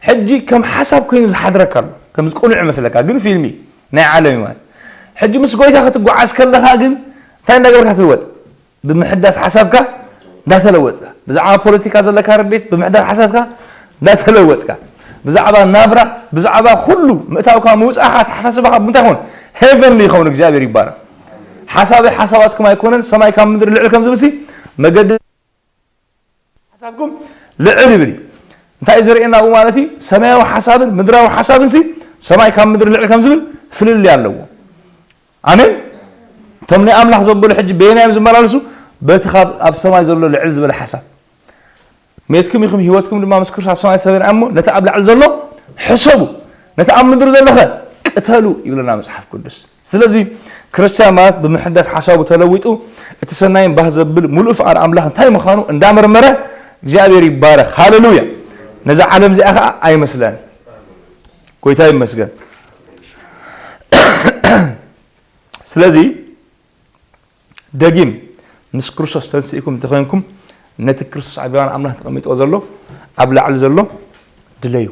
ሕጂ ከም ሓሳብ ኮይኑ ዝሓድረካ ኣሎ፣ ከም ዝቁኑዕ ይመስለካ፣ ግን ፊልም እዩ፣ ናይ ዓለም እዩ ማለት። ሕጂ ምስ ጎይታ ክትጓዓዝ ከለኻ ግን እንታይ እንዳገበርካ ትልወጥ? ብምሕዳስ ሓሳብካ እንዳተለወጥካ፣ ብዛዕባ ፖለቲካ ዘለካ ርድኢት ብምሕዳስ ሓሳብካ እንዳተለወጥካ፣ ብዛዕባ ናብራ፣ ብዛዕባ ኩሉ ምእታውካ ምውፃእካ ኣተሓሳስባኻ ብምንታይ ይኸውን? ሄቨንሊ ይኸውን። እግዚኣብሔር ይባረክ። ሓሳበይ ሓሳባትኩም ኣይኮነን፣ ሰማይ ካብ ምድሪ ልዕል ከም ዝብል ሲ መገዲ ሓሳብኩም ልዕል ይብል እዩ። እንታይ እዩ ዘርእየና ኣብኡ ማለት እዩ? ሰማያዊ ሓሳብን ምድራዊ ሓሳብን ሲ ሰማይ ካብ ምድሪ ልዕል ከም ዝብል ፍልልይ ኣለዎ። ኣሜን። እቶም ናይ ኣምላኽ ዘበሉ ሕጂ በየናይ እዮም ዝመላለሱ? በቲ ካብ ኣብ ሰማይ ዘሎ ልዕል ዝበለ ሓሳብ። ሜትኩም ኢኹም ህይወትኩም ድማ ምስ ክርስቶስ ኣብ ሰማይ ተሰዊራ እሞ ነቲ ኣብ ላዕሊ ዘሎ ሕሰቡ፣ ነቲ ኣብ ምድሪ ዘሎኸ ቅተሉ ይብለና መጽሓፍ ቅዱስ። ስለዚ ክርስትያን ማለት ብምሕዳስ ሓሳቡ ተለዊጡ እቲ ሰናይን ባህ ዘብል ሙሉእ ፍቓድ ኣምላኽ እንታይ ምዃኑ እንዳመርመረ እግዚኣብሔር ይባረኽ። ሃሌሉያ። ነዛ ዓለም እዚኣ ኸዓ ኣይመስላን። ጎይታ ይመስገን። ስለዚ ደጊም ምስ ክርስቶስ ተንሲእኩም እንተኾይንኩም ነቲ ክርስቶስ ኣብ የማን ኣምላኽ ተቐሚጥዎ ዘሎ ኣብ ላዕሊ ዘሎ ድለዩ።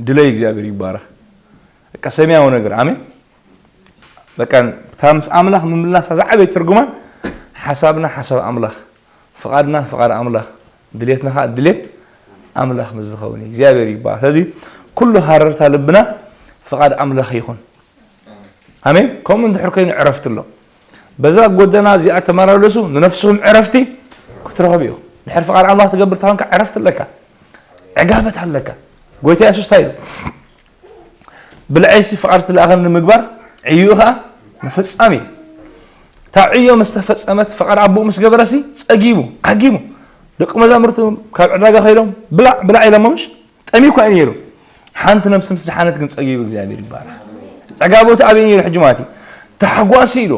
ድለዩ እግዚኣብሔር ይባረኽ። በቃ ሰማያዊ ነገር ኣሜን። በቃ እታ ምስ ኣምላኽ ምምላሳ ዝዓበየ ትርጉማ ሓሳብና ሓሳብ ኣምላኽ፣ ፍቓድና ፍቓድ ኣምላኽ፣ ድሌትና ከዓ ድሌት ኣምላኽ ምስ ዝኸውን እዩ። እግዚኣብሔር ይባረኽ። ስለዚ ኩሉ ሃረርታ ልብና ፍቓድ ኣምላኽ ይኹን። ኣሜን። ከምኡ እንድሕር ኮይኑ ዕረፍቲ ኣሎ። በዛ ጎደና እዚኣ ተመላለሱ ንነፍስኹም ዕረፍቲ ክትረኽቡ ኢኹም። ድሕር ፍቓድ ኣምላኽ ትገብር ተኾንካ ዕረፍቲ ኣለካ፣ ዕጋበት ኣለካ። ጎይታ የሱስ እንታይ ኢሉ? ብልዐይሲ ፍቓድ እቲ ለኣኸኒ ንምግባር ዕዩኡ ኸዓ ምፍጻም እዩ። እታ ዕዮ ምስ ተፈጸመት ፍቓድ ኣቦኡ ምስ ገበረሲ ጸጊቡ ዓጊቡ። ደቂ መዛሙርቱ ካብ ዕዳጋ ከይዶም ብላዕ ብላዕ ኢሎሞ ምሽ ጠሚዩ እኳ እዩ ነይሩ። ሓንቲ ነብሲ ምስ ደሓነት ግን ጸጊቡ እግዚኣብሔር ይባረኽ። ዕጋቦቱ ኣበይ ነይሩ ሕጂ ማለት እዩ? ታሕጓሲ ኢሉ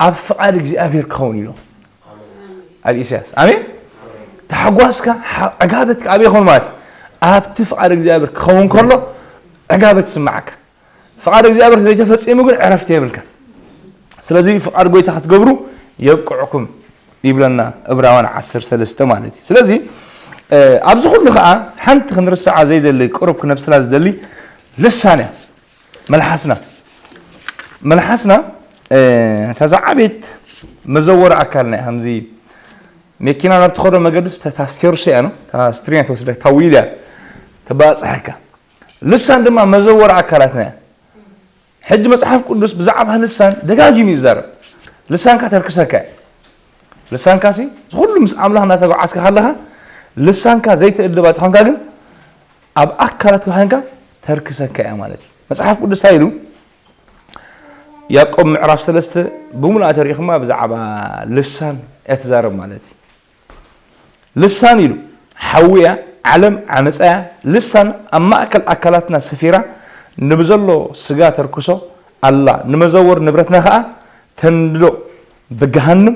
ኣብ ፍቓድ እግዚኣብሔር ክኸውን ኢሉ ኣብ ኢሳያስ። ኣሜን። ሓጓስካ፣ ሓ-፣ ዕጋበትካ ኣበይ ይኸውን ማለት እዩ? ኣብቲ ፍቓድ እግዚኣብሔር ክኸውን ከሎ ዕጋበት ይስምዓካ። ፍቓድ እግዚኣብሔር ዘይተፈጺሙ ግን ዕረፍቲ የብልካ። ስለዚ ፍቓድ ጎይታ ክትገብሩ የብቅዕኩም ይብለና ዕብራውያን ዓሰርተ ሰለስተ ማለት እዩ። ስለዚ፣ እ፣ ኣብዚ ኩሉ ኸዓ ሓንቲ ክንርስዓ ዘይደሊ፣ ቅሩብ ክነብስላ ዝደሊ ልሳን እያ። መልሓስና፣ መልሓስና፣ እ፣ እታ ዝዓበየት መዘወሪ ኣካልና እያ። ከምዚ መኪና ናብ ትኸዶ መገዲ ስ-፣ እታ ስቴርስ እያ፣ ነው? እታ ስትሪንግ እያ ትወስደካ፣ እታ ዊል እያ ተባጽሐካ። ልሳን ድማ መዘወሪ ኣካላትና እያ። ሕጂ መጽሓፍ ቅዱስ ብዛዕባ ልሳን ደጋጊሙ ይዛረብ። ልሳንካ ተርክሰካ እያ። ልሳንካ ሲ፣ እዚ ኩሉ ምስ ኣምላኽ እናተጓዓዝካ ከለኻ፣ ልሳንካ ዘይትእድባ ተኾንካ ግን፣ ኣብ ኣካላት ኮይንካ ተርክሰካ እያ ማለት እዩ። መጽሓፍ ቅዱስ እንታይ ኢሉ? ያዕቆብ ምዕራፍ ሰለስተ ብምሉኣ ተሪእኹማ ብዛዕባ ልሳን እያ ትዛረብ ማለት እዩ። ልሳን ኢሉ፣ ሓዊ እያ፣ ዓለም ዓመጻ እያ። ልሳን ኣብ ማእከል ኣካላትና ሰፊራ፣ ንብዘሎ ስጋ ተርክሶ ኣላ፣ ንመዘወር ንብረትና ኸኣ ተንድዶ፣ ብገሃንም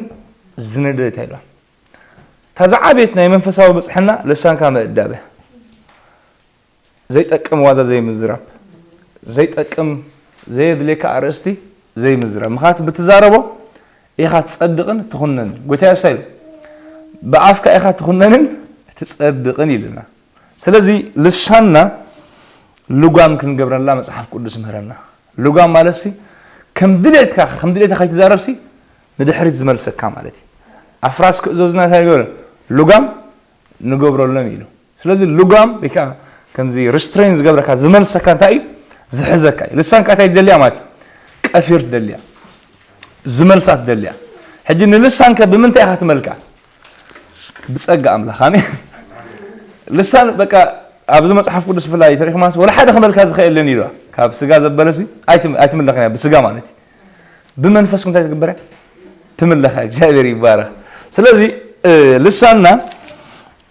ዝነደደት እያ ኢሉ። እታ ዝዓበየት ናይ መንፈሳዊ ብጽሕና ልሳንካ ምእዳብ እያ። ዘይጠቅም ዋዛ ዘይምዝራብ፣ ዘይጠቅም ዘየድልየካ ኣርእስቲ ዘይምዝራብ። ምኽንያቱ ብትዛረቦ ኢኻ ትጸድቕን ትኹነንን። ጎይታ የሳይ፣ ብኣፍካ ኢኻ ትኹነንን ትጸድቕን ኢልና። ስለዚ ልሳንና ልጓም ክንገብረላ መጽሓፍ ቅዱስ ምህረና። ልጓም ማለት ሲ፣ ከም ድሌትካ፣ ከም ድሌትካ ከይትዛረብ ሲ፣ ንድሕሪት ዝመልሰካ ማለት እዩ። ኣፍራስ ክእዘዙና እንታይ ይገብር? ልጓም ንገብረሎም ኢሉ። ስለዚ ልጓም ወይ ከዓ ከምዚ ሪስትሬን ዝገብረካ፣ ዝመልሰካ እንታይ እዩ? ዝሕዘካ እዩ። ልሳንካ እንታይ ትደልያ ማለት እዩ? ቀፊር ትደልያ፣ ዝመልሳ ትደልያ። ሕጂ ንልሳንከ ብምንታይ ኢኻ ትመልካ? ብጸጋ ኣምላኽ። ኣሜን። ልሳን በቃ ኣብዚ መጽሓፍ ቅዱስ ብፍላይ ተሪኽማስ ወላ ሓደ ክመልካ ዝኽእል የለን ኢሉ። ካብ ስጋ ዘበለሲ ኣይትም-፣ ኣይትምለኽን እያ፣ ብስጋ ማለት እዩ። ብመንፈስ እንታይ ትግበር እያ? ትምለኻ። እግዚኣብሔር ይባረኽ። ስለዚ፣ እ፣ ልሳንና፣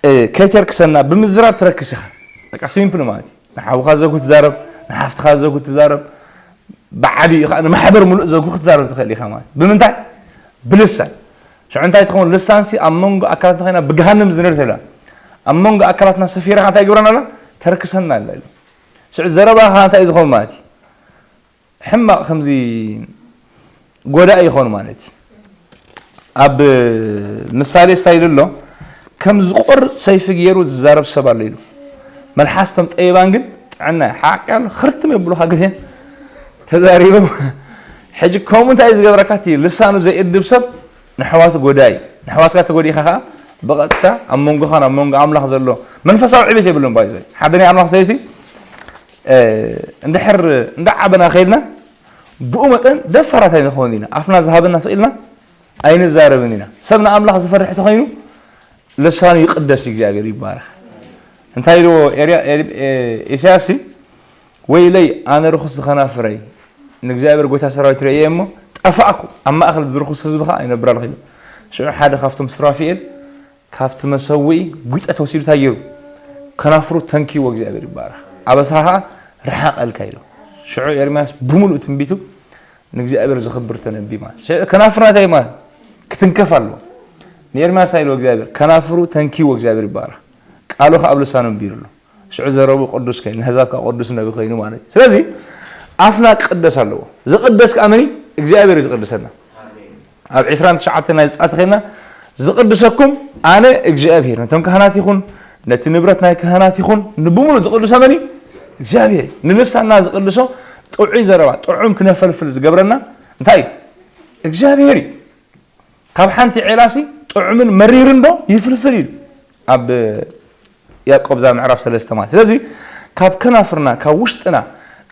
እ፣ ከይተርክሰና ብምዝራብ ትረክስ ኢኻ። በቃ ሲምፕል ማለት እዩ። ንሓውኻ ዘጉ ትዛረብ፣ ንሓፍትኻ ዘጉ ትዛረብ፣ ብዓቢኡ ኸዓ ንማሕበር ምሉእ ዘጉ ክትዛረብ ትኽእል ኢኻ ማለት። ብምንታይ? ብልሳን። ሽዑ እንታይ ትኸውን? ልሳንሲ ኣብ መንጎ ኣካላትና ኮይና ብገሃንም ዝነድድ ኣላ። ኣብ መንጎ ኣካላትና ሰፊራ እንታይ ይገብረና ኣላ? ተርክሰና ኣላ ኢሉ። ሽዑ ዘረባኻ እንታይ እዩ ዝኸውን ማለት እዩ? ሕማቕ ከምዚ ጎዳኢ ይኾን ማለት እዩ። ኣብ ምሳሌ እንታይ ኢሉ ኣሎ? ከም ዝቆርጽ ሰይፊ ገይሩ ዝዛረብ ሰብ ኣሎ ኢሉ። መልሓስቶም ጠቢባን ግን ጥዕና እዩ። ሓቂ ኣሎ፣ ክርትም የብሉኻ ግን እዮም ተዛሪቦም። ሕጂ ከምኡ እንታይ እዩ ዝገብረካ? እቲ ልሳኑ ዘይእድብ ሰብ ንሕዋቱ ጎዳኢ እዩ። ንሕዋትካ ተጎዲእካ ኸዓ ብቐጥታ ኣብ መንጎኻን ኣብ መንጎ ኣምላኽ ዘሎ መንፈሳዊ ዕቤት የብሉን። ባይዘ ሓደ ናይ ኣምላኽ ሰይሲ፣ እ፣ እንድሕር እንዳዓበና ከይድና ብኡ መጠን ደፋራት ኣይንኸውን ኢና። ኣፍና ዝሃበና ስቕ ኢልና ኣይንዛረብን ኢና። ሰብ ንኣምላኽ ዝፈርሕ ተኾይኑ ልሳኑ ይቕደስ፣ እግዚኣብሔር ይባረኽ። እንታይ ኢልዎ ኤርያ-፣ ኤር-፣ ኤ-፣ ኢሳያስ ሲ? "ወይለይ ኣነ ርኹስ ዝኸናፍረይ ንእግዚኣብሔር ጎይታ ሰራዊት ርእየ እሞ ጠፋእኩ፣ ኣብ ማእከል ዝርኹስ ህዝቢ ኸዓ ይነብር ኣለኹ" ኢሉ። ሽዑ ሓደ ካብቶም ሱራፊኤል ካብቲ መሰውኢ ጒጠ ተወሲዱ እንታይ ገይሩ? ከናፍሩ ተንኪዎ፣ እግዚኣብሔር ይባረኽ። ኣበሳኻ ኸዓ ርሓቐልካ ኢሉ። ሽዑ ኤርምያስ ብምሉእ ትንቢቱ ንእግዚኣብሔር ዘኽብር ተነቢ ማለት። ሸ-፣ ከናፍርና እንታይ ማለት? ክትንከፍ ኣለዎ። ንኤርምያስ እንታይ ኢልዎ እግዚኣብሔር? ከናፍሩ ተንኪዎ፣ እግዚኣብሔር ይባረኽ። ቃሉ ኸዓ ኣብ ልሳኑ ኣንቢሩ ኣሎ። ሽዑ ዘረቡ ቅዱስ ኮይኑ፣ ንኣሕዛብ ከዓ ቅዱስ ነቢ ኮይኑ ማለት እዩ። ስለዚ ኣፍና ክቕደስ ኣለዎ። ዝቕደስ ከዓ መን እዩ? እግዚኣብሔር እዩ ዝቕድሰና። ኣብ ዕስራን ትሽዓተን ናይ ዘጸኣት ኸይድና፣ "ዝቕድሰኩም ኣነ እግዚኣብሔር፣ ነቶም ካህናት ይኹን፣ ነቲ ንብረት ናይ ካህናት ይኹን፣ ንብሙሉ ዝቕድሶ መን እዩ? እግዚኣብሔር እዩ። ንልሳንና ዝቕድሶ ጥዑይ ዘረባ፣ ጥዑም ክነፈልፍል ዝገብረና እንታይ እዩ? እግዚኣብሔር እዩ። ካብ ሓንቲ ዔላሲ ጥዑምን መሪርን ዶ ይፍልፍል?" ኢሉ ኣብ ያዕቆብ እዛ ምዕራፍ ሰለስተ ማለት። ስለዚ ካብ ከናፍርና፣ ካብ ውሽጥና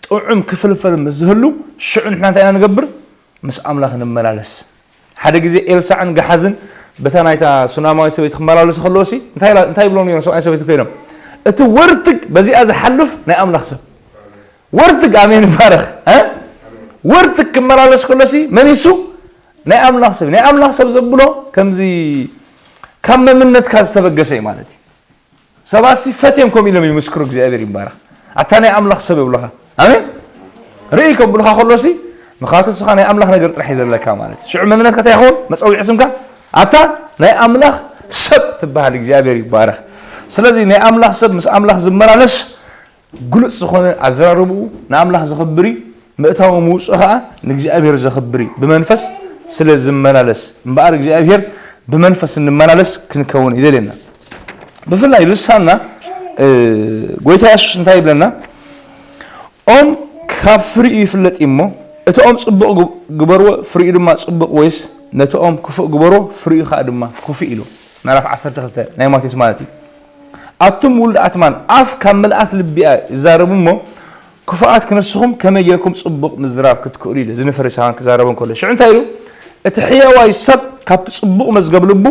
ጥዑም ክፍልፈል ምስ ዝህሉ፣ ሽዑ ንሕና እንታይ ኢና ንገብር? ምስ ኣምላኽ ንመላለስ። ሓደ ግዜ ኤልሳዕን ገሓዝን በታ ናይታ ሱናማዊት ሰበይቲ ክመላለሱ ከለዉ ሲ፣ እንታይ ኢላ-፣ እንታይ ይብሎም ነይሮም? ሰብኣይን ሰበይትን ኮይኖም፣ "እቲ ወርትግ በዚኣ ዝሓልፍ ናይ ኣምላኽ ሰብ፣ ወርትግ"፣ ኣሜን ይባረኽ፣ እ? "ወርትግ ክመላለስ ከሎ ሲ፣ መን እሱ? ናይ ኣምላኽ ሰብ። ናይ ኣምላኽ ሰብ ዘብሎ ከምዚ ካብ መምነትካ ዝተበገሰ እዩ ማለት እዩ። ሰባት ሲ ፈትዮም ከምኡ ኢሎም ይምስክሩ፣ እግዚኣብሔር ይባረኽ። ኣታ ናይ ኣምላኽ ሰብ ይብሉኻ። ኣሜን። ርእይ ከብሉኻ ከሎ ሲ፣ ምኽንያቱ ንስኻ ናይ ኣምላኽ ነገር ጥራሕ እዩ ዘለካ ማለት እዩ። ሽዑ መንነትካ እንታይ ይኸውን? መጸውዒ ስምካ ኣታ ናይ ኣምላኽ ሰብ ትበሃል እግዚኣብሔር ይባረኽ። ስለዚ ናይ ኣምላኽ ሰብ ምስ ኣምላኽ ዝመላለስ ግሉጽ ዝኾነ ኣዘራርብኡ ንኣምላኽ ዘኽብር እዩ። ምእታው ምውፅኡ ኸዓ ንእግዚኣብሔር ዘኽብር እዩ፣ ብመንፈስ ስለ ዝመላለስ እምበኣር እግዚኣብሔር ብመንፈስ እንመላለስ ክንከውን ይደልየና። ብፍላይ ልሳና ጎይታ የሱስ እንታይ ይብለና? ኦም ካብ ፍሪኡ ይፍለጥ እዩ እሞ፣ እቲ ኦም ጽቡቕ ግበርዎ፣ ፍሪኡ ድማ ጽቡቕ፣ ወይስ ነቲ ኦም ክፉእ ግበርዎ፣ ፍሪኡ ኸኣ ድማ ክፉእ ኢሉ። ምዕራፍ ዓሰርተ ክልተ ናይ ማቴዎስ ማለት እዩ። ኣቱም ውሉድ ኣትማን፣ ኣፍ ካብ ምልኣት ልቢ እያ ይዛረብ እሞ፣ ክፉኣት ክንስኹም ከመይ ጌርኩም ጽቡቕ ምዝራብ ክትክእሉ ኢሉ። እዚ ንፈሪሳውያን ክዛረቦም ከሎ ሽዑ እንታይ ኢሉ? እቲ ሕያዋይ ሰብ ካብቲ ጽቡቕ መዝገብ ልቡ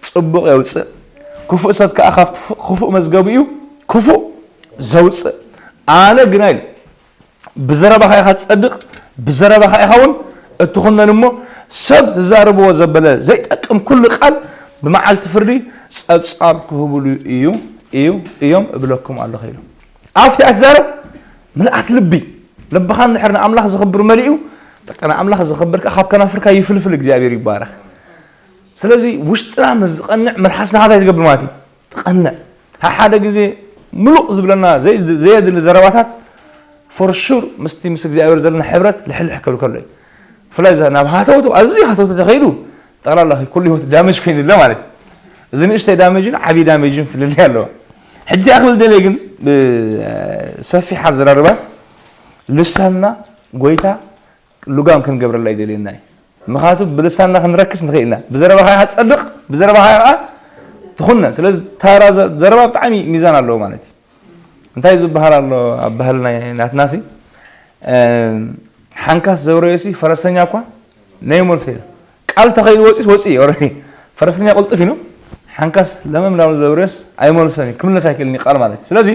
ጽቡቕ የውጽእ፣ ክፉእ ሰብ ከኣ ካብቲ ክፉእ መዝገቡ እዩ ክፉእ ዘውጽእ። ኣነ ግና ኢሉ ብዘረባኻ ኢኻ ትጸድቕ፣ ብዘረባኻ ኢኻ እውን እትኹነን እሞ፣ ሰብ ዝዛረብዎ ዘበለ ዘይጠቅም ኩሉ ቃል ብመዓልቲ ፍርዲ ጸብጻብ ክህብሉ እዩ እዩ እዮም እብለኩም ኣለኹ ኢሉ። ኣፍቲ ኣትዛረብ ምልኣት ልቢ፣ ልብኻ እንድሕር ንኣምላኽ ዘኽብር መሊኡ፣ በቃ ንኣምላኽ ዘኽብር ከኣ ካብ ከናፍርካ ይፍልፍል። እግዚኣብሔር ይባረኽ። ስለዚ ውሽጥና ምስ ዝቐንዕ መልሓስና እንታይ ትገብር ማለት እዩ? ትቐንዕ። ሓደ ግዜ ምሉቕ ዝብለና ዘይ- ዘየድሊ ዘረባታት for sure ምስቲ ምስ እግዚኣብሔር ዘለና ሕብረት ልሕልሕ ክብል ከሎ እዩ። ብፍላይ እዛ ናብ ሃተውተው፣ ኣዝዩ ሃተውተው ተኸይዱ ጠቕላላ ኩሉ ህይወት ዳሜጅ ኮይኑ ኣሎ ማለት እዩ። እዚ ንእሽተይ ዳሜጅን ዓብዪ ዳሜጅን ፍልልይ ኣለዎ። ሕጂ ኣኽል ደልየ ግን ብሰፊሕ ኣዘራርባ ልሳንና ጎይታ ልጓም ክንገብረላ ይደልየና እዩ። ምኽንያቱ ብልሳንና ክንረክስ ንኽእል ኢና። ብዘረባኻ ኢኻ ትጸድቕ፣ ብዘረባኻ ኢኻ ትኹነ። ስለዚ ተራ ዘ- ዘረባ ብጣዕሚ ሚዛን ኣለዎ ማለት እዩ። እንታይ ዝበሃል ኣሎ ኣብ ባህልና ናትናሲ ሓንካስ ዘውረየሲ ፈረሰኛ እኳ ነይመልሶ እዩ። ቃል ተኸይዱ ወፂስ ወፂ እዩ። ፈረሰኛ ቅልጥፍ ኢሉ ሓንካስ ለመም ናብ ዘውረየስ ኣይመልሰን እዩ። ክምለስ ኣይክእልን እዩ ቃል ማለት እዩ። ስለዚ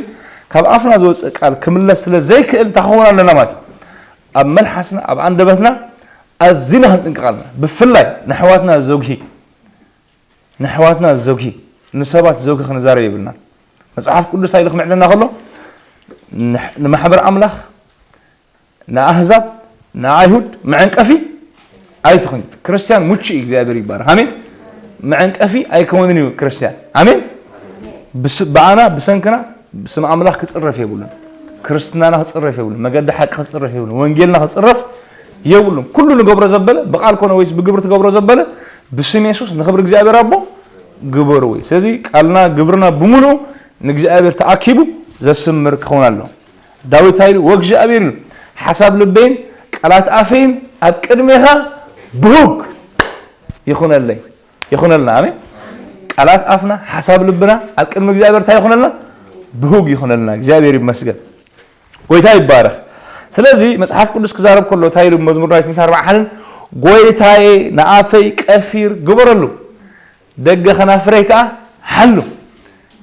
ካብ ኣፍና ዝወፅእ ቃል ክምለስ ስለ ዘይክእል እንታይ ክኸውን ኣለና ማለት እዩ? ኣብ መልሓስና ኣብ ኣንደበትና ኣዚና ክንጥንቀቕ ኣለና። ብፍላይ ንኣሕዋትና ዘጉሂ ንኣሕዋትና ዘጉሂ ንሰባት ዘጉሂ ክንዛረብ የብልና። መፅሓፍ ቅዱስ እንታይ ኢሉ ክምዕደና ከሎ ንማሕበር ኣምላኽ ንኣህዛብ ንኣይሁድ መዐንቀፊ ኣይትኹን። ክርስትያን ሙቹ እዩ እግዚኣብሔር ይባረክ ኣሜን። መዐንቀፊ ኣይከውንን እዩ ክርስትያን ኣሜን። ብኣና ብሰንክና ስም ኣምላኽ ክፅረፍ የብሉን። ክርስትናና ክፅረፍ የብሉን። መገዲ ሓቂ ክፅረፍ የብሉን። ወንጌልና ክፅረፍ የብሉን። ኩሉ ንገብሮ ዘበለ ብቃል ኮነ ወይስ ብግብሪ ትገብሮ ዘበለ ብስም የሱስ ንክብሪ እግዚኣብሔር ኣቦ ግበርዎ እዩ። ስለዚ ቃልና ግብርና ብምሉኡ ንእግዚኣብሔር ተኣኪቡ ዘስምር ክኸውን ኣሎ። ዳዊት እንታይ ኢሉ? ወእግዚኣብሔር ኢሉ ሓሳብ ልበይን ቃላት ኣፈይን ኣብ ቅድሜኻ ብሁግ ይኹነለይ ይኹነልና። ኣሜን። ቃላት ኣፍና ሓሳብ ልብና ኣብ ቅድሚ እግዚኣብሔር እንታይ ይኹነልና? ብሁግ ይኹነልና። እግዚኣብሔር ይመስገን። ጎይታ ይባረኽ። ስለዚ መጽሓፍ ቅዱስ ክዛረብ ከሎ እንታይ ኢሉ? መዝሙር ዳዊት ሚእቲ ኣርብዓ ሓደን ጎይታዬ ንኣፈይ ቀፊር ግበረሉ፣ ደገ ኸናፍረይ ከኣ ሓሉ።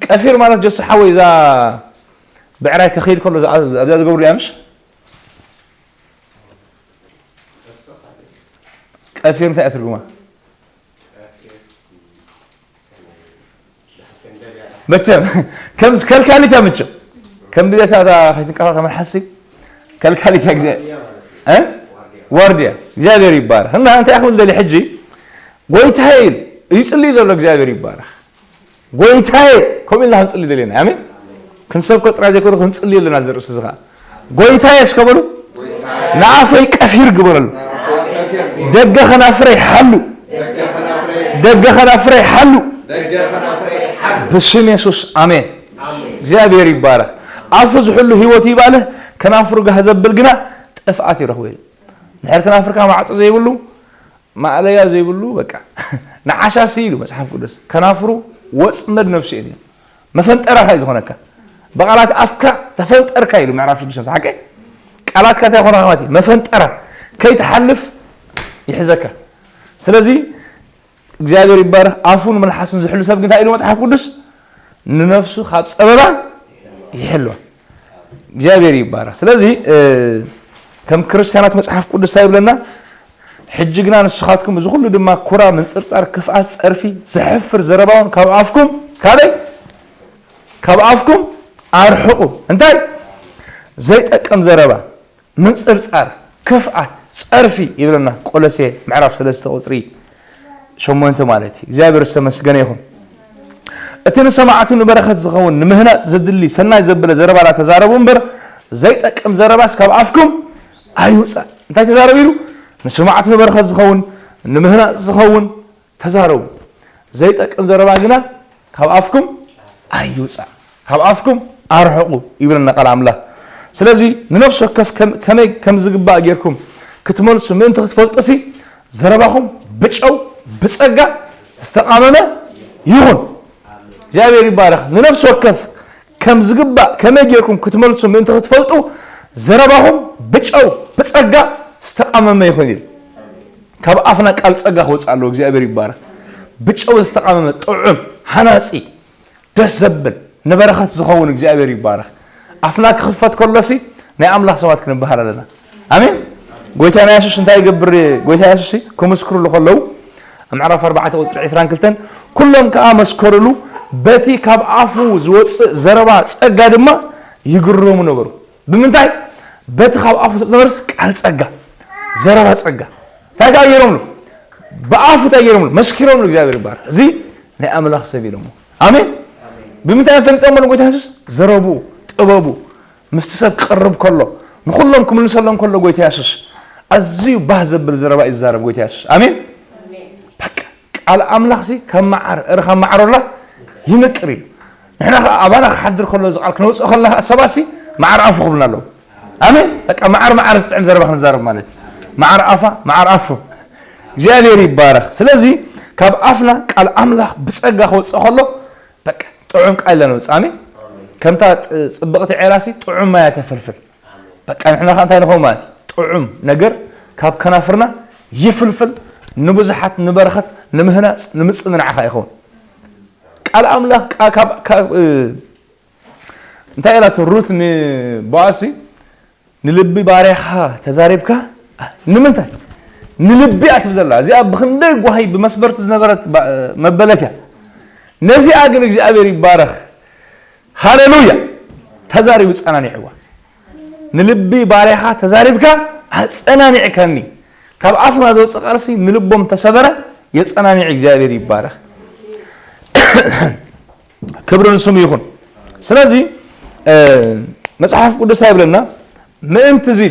ቀፊር ማለት ጀሱ ሓወይ እዛ ብዕራይ ከኸይድ ከሎ ኣብዛ ዝገብሩ እያ ምሽ ቀፊር እንታይ እያ ትርጉማ? መቸም ከም ከልካሊት እያ መቸም ከም ድሌታ እታ ከይትንቀሳቐስ መልሓሲ ከልካሊት እያ ግዜ እ ዋርድያ እግዚኣብሔር ይባረክ። እና እንታይ ክብል ደሊ ሕጂ ጎይታዬ ኢሉ ይጽልይ ዘሎ እግዚኣብሔር ይባረክ። ጎይታዬ ከምኡ ኢልና ክንጽሊ ደሊና ኣሜን። ክንሰብኮ ጥራይ ዘይኮነ ክንጽሊ ኣለና። እዚ ርእሲ እዚ ከዓ ጎይታዬ እስከ በሉ ንኣፈይ ቀፊር ግበረሉ፣ ደገ ከናፍረይ ሓሉ፣ ደገ ከናፍረይ ሓሉ ብስም የሱስ ኣሜን። እግዚኣብሔር ይባረክ። ኣፉ ዝሕሉ ህይወት ይባልህ ከናፍሩ ጋህ ዘብል ግና ጥፍኣት ይረኽቦ ኢሉ። ድሕር ከናፍርካ ማዕጾ ዘይብሉ ማእለያ ዘይብሉ በቃ ንዓሻሲ ኢሉ መጽሓፍ ቅዱስ ከናፍሩ ወጽመድ ነፍሱ እዩ። መፈንጠራኻ እዩ ዝኾነካ። ብቓላት ኣፍካ ተፈንጠርካ ኢሉ ምዕራፍ ሽዱሽተ ሓቂ ቃላትካ እንታይ ይኾነካ ማለት እዩ? መፈንጠራ ከይትሓልፍ ይሕዘካ። ስለዚ እግዚኣብሔር ይባረክ። ኣፉን መልሓሱን ዝሕሉ ሰብ ግን እንታይ ኢሉ መጽሓፍ ቅዱስ? ንነፍሱ ካብ ጸበባ ይሕልዋ። እግዚኣብሔር ይባረክ። ስለዚ ከም ክርስትያናት መጽሓፍ ቅዱስ እንታይ ይብለና? ሕጂ ግና ንስኻትኩም እዚ ኩሉ ድማ ኩራ፣ ምንጽርጻር፣ ክፍኣት፣ ጸርፊ፣ ዘሕፍር ዘረባውን ካብ ኣፍኩም ካበይ ካብ ኣፍኩም ኣርሕቑ። እንታይ ዘይጠቅም ዘረባ፣ ምንጽርጻር፣ ክፍኣት፣ ጸርፊ ይብለና ቆሎሴ ምዕራፍ ሰለስተ ቁጽሪ ሸሞንተ ማለት እዩ። እግዚኣብሔር ዝተመስገነ ይኹን። እቲ ንሰማዕቱ ንበረኸት ዝኸውን ንምህናፅ ዘድሊ ሰናይ ዘበለ ዘረባ ዳተዛረቡ እምበር ዘይጠቅም ዘረባስ ካብ ኣፍኩም ኣይውፃእ። እንታይ ተዛረቡ ኢሉ? ንሰማዕቱ ንበረኸት ዝኸውን ንምህናፅ ዝኸውን ተዛረቡ፣ ዘይጠቅም ዘረባ ግና ካብ ኣፍኩም ኣይውፃእ፣ ካብ ኣፍኩም ኣርሕቑ ይብለና ቃል ኣምላኽ። ስለዚ ንነፍሲ ወከፍ ከመይ ከም ዝግባእ ጌርኩም ክትመልሱ ምእንቲ ክትፈልጡሲ ዘረባኹም ብጨው ብጸጋ ዝተቓመመ ይኹን። እግዚኣብሔር ይባረኽ። ንነፍሲ ወከፍ ከም ዝግባእ ከመይ ጌርኩም ክትመልሱ ምእንቲ ክትፈልጡ ዘረባኹም ብጨው ብጸጋ ዝተቓመመ ይኹን ኢሉ። ካብ ኣፍና ቃል ጸጋ ክወጽእ ኣለዎ። እግዚኣብሔር ይባረኽ። ብጨው ዝተቓመመ ጥዑም ሃናጺ ደስ ዘብል ንበረኸት ዝኸውን እግዚኣብሔር ይባረኽ። ኣፍና ክኽፈት ከሎሲ ናይ ኣምላኽ ሰባት ክንበሃል ኣለና። ኣሜን። ጎይታና የሱስ እንታይ ይገብር? ጎይታ የሱስ ክምስክሩሉ ከለዉ ኣብ ምዕራፍ ኣርባዕተ ቁፅሪ ዕስራን ክልተን ኩሎም ከዓ መስከሩሉ፣ በቲ ካብ ኣፉ ዝወፅእ ዘረባ ጸጋ ድማ ይግረሙ ነበሩ። ብምንታይ? በቲ ካብ ኣፉ ዝወፅእ ነበርስ ቃል ጸጋ፣ ዘረባ ጸጋ። እንታይ ከዓ ገይሮምሉ? ብኣፉ እንታይ ገይሮምሉ? መስኪሮምሉ። እግዚኣብሔር ይባረኽ። እዚ ናይ ኣምላኽ ሰብ ኢሎሞ። ኣሜን። ብምንታይ ፈሊጦም? ጎይታ የሱስ ዘረቡ፣ ጥበቡ፣ ምስቲ ሰብ ክቐርብ ከሎ፣ ንኹሎም ክምልሰሎም ከሎ ጎይታ የሱስ ኣዝዩ ባህ ዘብል ዘረባ እዩ ዝዛረብ ጎይታ የሱስ። ኣሜን። በቃ ቃል ኣምላኽሲ ከም መዓር፣ እረ ካብ መዓር ወላ ይምቅር እዩ። ንሕና ኸዓ ኣባና ክሓድር ከሎ እዚ ቃል ክነውፅኦ ከለና ኸዓ ሰባትሲ መዓር ኣፉ ክብሉና ኣለዉ። ኣሜን። በቃ መዓር መዓር ዝጥዕም ዘረባ ክንዛረብ ማለት እዩ። መዓር ኣፋ፣ መዓር ኣፉ። እግዚኣብሔር ይባረኽ። ስለዚ ካብ ኣፍና ቃል ኣምላኽ ብጸጋ ክወፅእ ከሎ በቃ ጥዑም ቃል ኢና ነውፅእ። ኣሜን። ከምታ ጥ-፣ ጽብቕቲ ዔላሲ ጥዑም ማያ ተፈልፍል። በቃ ንሕና ኸዓ እንታይ ንኸውን ማለት እዩ? ጥዑም ነገር ካብ ከናፍርና ይፍልፍል፣ ንብዙሓት ንበረኸት፣ ንምህናፅ፣ ንምፅንናዕ ኸዓ ይኸውን። ቃል ኣምላኽ ቃ-፣ ካብ፣ ካብ፣ እ፣ እንታይ ኢላቶ ሩት ንቦኣዝሲ? ንልቢ ባርያኻ ተዛሪብካ። ንምንታይ? ንልቢ እያ ትብል ዘላ። እዚኣ ብኽንደይ ጓሂ ብመስበርቲ ዝነበረት ባ-፣ መበለት እያ። ነዚኣ ግን እግዚኣብሔር ይባረኽ። ሃሌሉያ። ተዛሪቡ ጸናኒዕዋ። ንልቢ ባርያኻ ተዛሪብካ ኣጸናኒዕካኒ። ካብ ኣፍና ዝወጽእ ቃልሲ ንልቦም ተሰበረ የጸናኒዕ። እግዚኣብሔር ይባረኽ። ክብሪ ንስሙ ይኹን። ስለዚ፣ እ፣ መጽሓፍ ቅዱስ እንታይ ይብለና? ምእንቲ እዚ